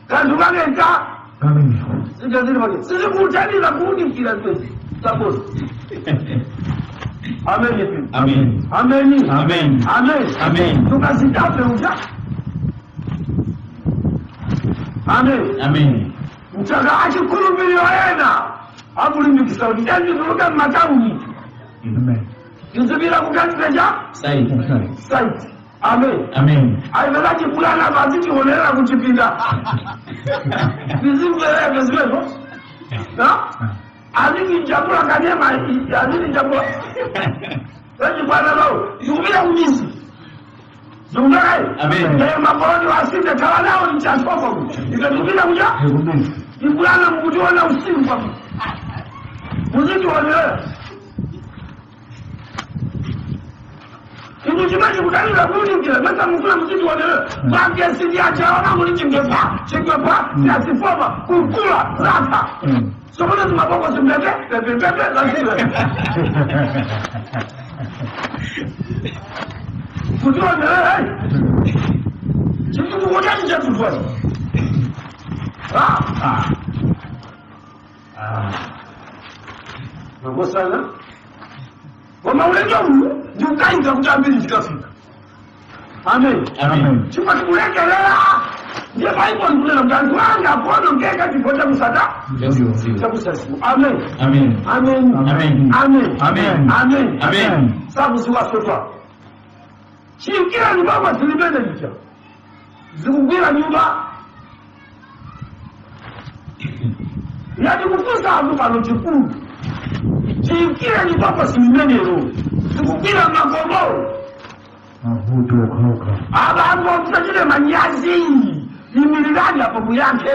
Kanthu kakeka. Kameneko. Zikazili pake sizikuthandiza kuwunikira zezi sabosi. Amen. Amen. Amen. Amen. Amen. Amen. Tukazitape uja. Amen. Amen. Mchaka achikhulupiriro ena akulimbikisa kuti tendituluke m'matauni. Amen. Tizipita kukansecha Side. Side. site. Amen. Amen. Aipeza chibulana pazitionera kuchipinda tizimvereke zimezo azijambula kanema, azijambula zachibwana zao zikupita kumizi zikutakayi. Amen. Makoloni wasinde khala nawo mchasoko ife tikupita kucha Kumezi. ibulana mukutiona usiku papo muzitionera inu chimene chikutalira kuunikira mesa mukula muzitionera magesi ndiachaona muli chingwepa chingwepa transformer kukula zatha. Sokono zimaboko zimbete pepepepe zasiwe kutionera chikukukuchani chatutwani. Ah. Ah. Makosana, koma ulendo uwu ndikukainza kuti ambiri zikafika. Amen. Amen. Chifukwa tikulekelera. Ndiye Baibulo ndikunena kuti anthu anga akuonongeka chifukwa chakusata chakusaziwa. Amen. Amen. Amen. Amen. Amen. Amen. Amen. Amen. Sakuziwa sotwa chiyikira nyumba zilipende chicha zikugwira nyumba yati kufunsa anthu pano chikulu chiyikire nyumbako silimenero zikugwira makomo. Mavuto okhaokha. Abantu musachite manyazi, imirirani apo muyankhe.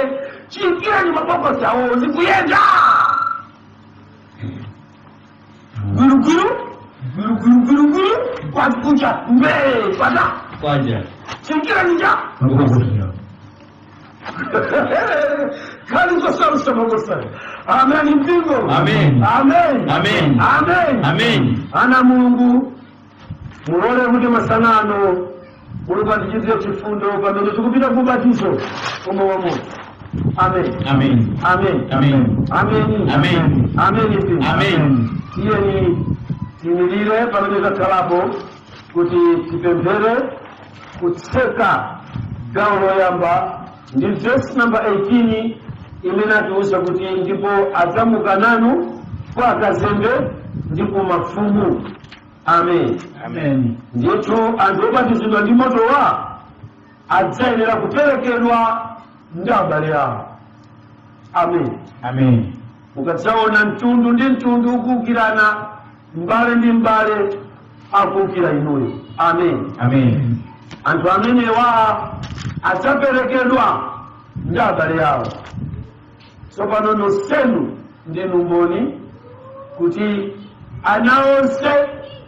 Chiyikire mabokosi awo zikuyenda gulugulu gulugulu gulugulu kwakucha mbee kwata. Kwaja. Chiyikire nija. Mabokosi. Nkhani zosautsa makosana. Amen mpingo. Amen. Amen. Amen. Amen. Amen. Ana Mulungu, mulole kuti masanano Mulungu atichitire chifundo pamene tikupita ku ubatizo omwe wa moto. Amen. Amen. Amen. Amen. Amen. Amen. Amen mpingo. Amen. Tiyeni tiyimirire pamene takhalapo kuti tipemphere kutseka gawo loyamba ndi verse number 18 imene atiuza kuti ndipo adzamuka nanu kwa akazembe ndi ku mafumu. Amen. Amen. Ndithu anthu obatizidwa ndi motowa adzayenera kuperekedwa ndi abale awo. Amen. Amen. Ukadzaona mtundu ndi mtundu ukuwukirana, mbale ndi mbale akuwukira inuyo. Amen. Amen. Anthu amenewa adzaperekedwa ndi abale awo. Tsopano nonsenu ndinu mboni kuti ana onse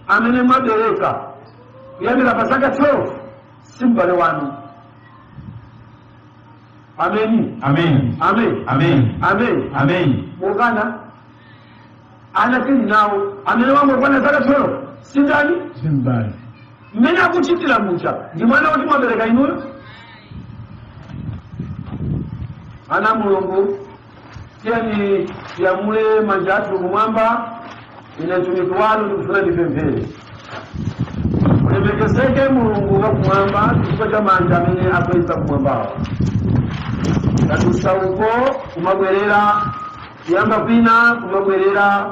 amene mwabereka kuyambira pa zaka 12 si m'bale wanu. Ameni. Amen. Amen. Amen. Amen. Amen. Mukana ana tili nawo amene wangokwana zaka 12 sindani? Simbali. Mmene akuchitira muja ndi mwana woti mwabereka inuyo? Ana Mulungu, tiyeni tiyamule manja athu kumwamba. Ine mtumiki wanu ndikufuna ndipemphere. Ulemekezeke Mulungu wakumwamba chifukwa cha manja amene akweza kumwambawo. Tadutsa uko kumabwerera, kuyamba kwina kumabwerera,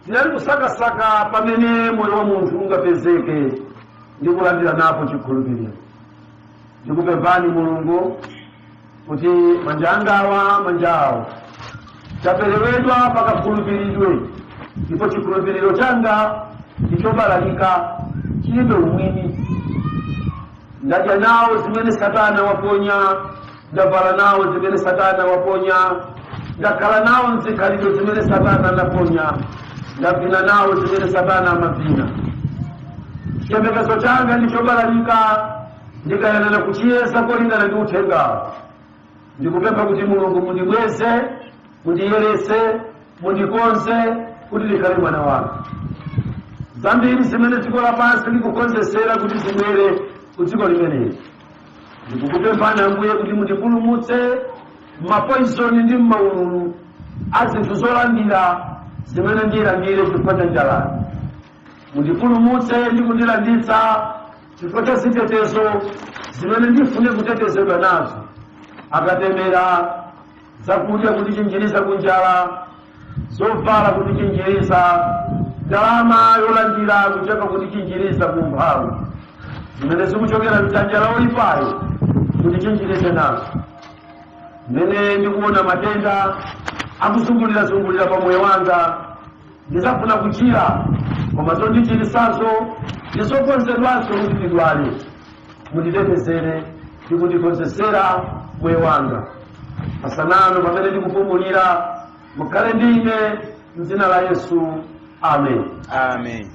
tinali kusakasaka pamene moyo wa munthu ungapezeke ndi kulandira napo chikhulupiriro. Ndikupemphani Mulungu kuti manja angawa manja awo chaperekedwa pakakhulupiridwe, ndipo chikhulupiriro changa ndichobalalika, chilibe umwini. Ndadya nawo zimene Satana waponya, ndavala nawo zimene Satana waponya, ndakhala nawo mzikhalidwe zimene Satana anaponya, ndavina nawo zimene Satana amavina. Chiyembekezo changa ndichobalalika, ndikayanana kuchiyesa kolingana ndi uthengawo. Ndikupempha kuti Mulungu mundibweze, mundiyeretse, mundikonze kuti ndikhale mwana wanu. Zambiri zimene dziko lapansi likukonzesera kuti zibwere ku dziko limeneli, ndikukupemphani Ambuye kuti mundipulumutse mmapoisoni ndi mmaululu a zinthu zolandira zimene ndilandire chifukwa cha njalayo. Mundipulumutse ndi kundilanditsa chifukwa cha zitetezo zimene ndifune kutetezedwa nazo, akatemera, zakudya kutichinjiriza kunjala, zovala kutichinjiriza, ndalama yolandira kuchoka kutichinjiriza kumphawi, zimene zikuchokera mdzanja la oyipayo kutichinjirize nazo. Mmene ndikuona matenda akuzungulirazungulira pa moyo wanga, ndizafuna kuchira, koma zondichirisazo ndizokonzedwanso kuti ndidwale. Munditetezere ndi kundikonzesera moyo wanga. Masanano pamene ndikupumulira, mukhale ndi ine mdzina la Yesu. Amen. Amen.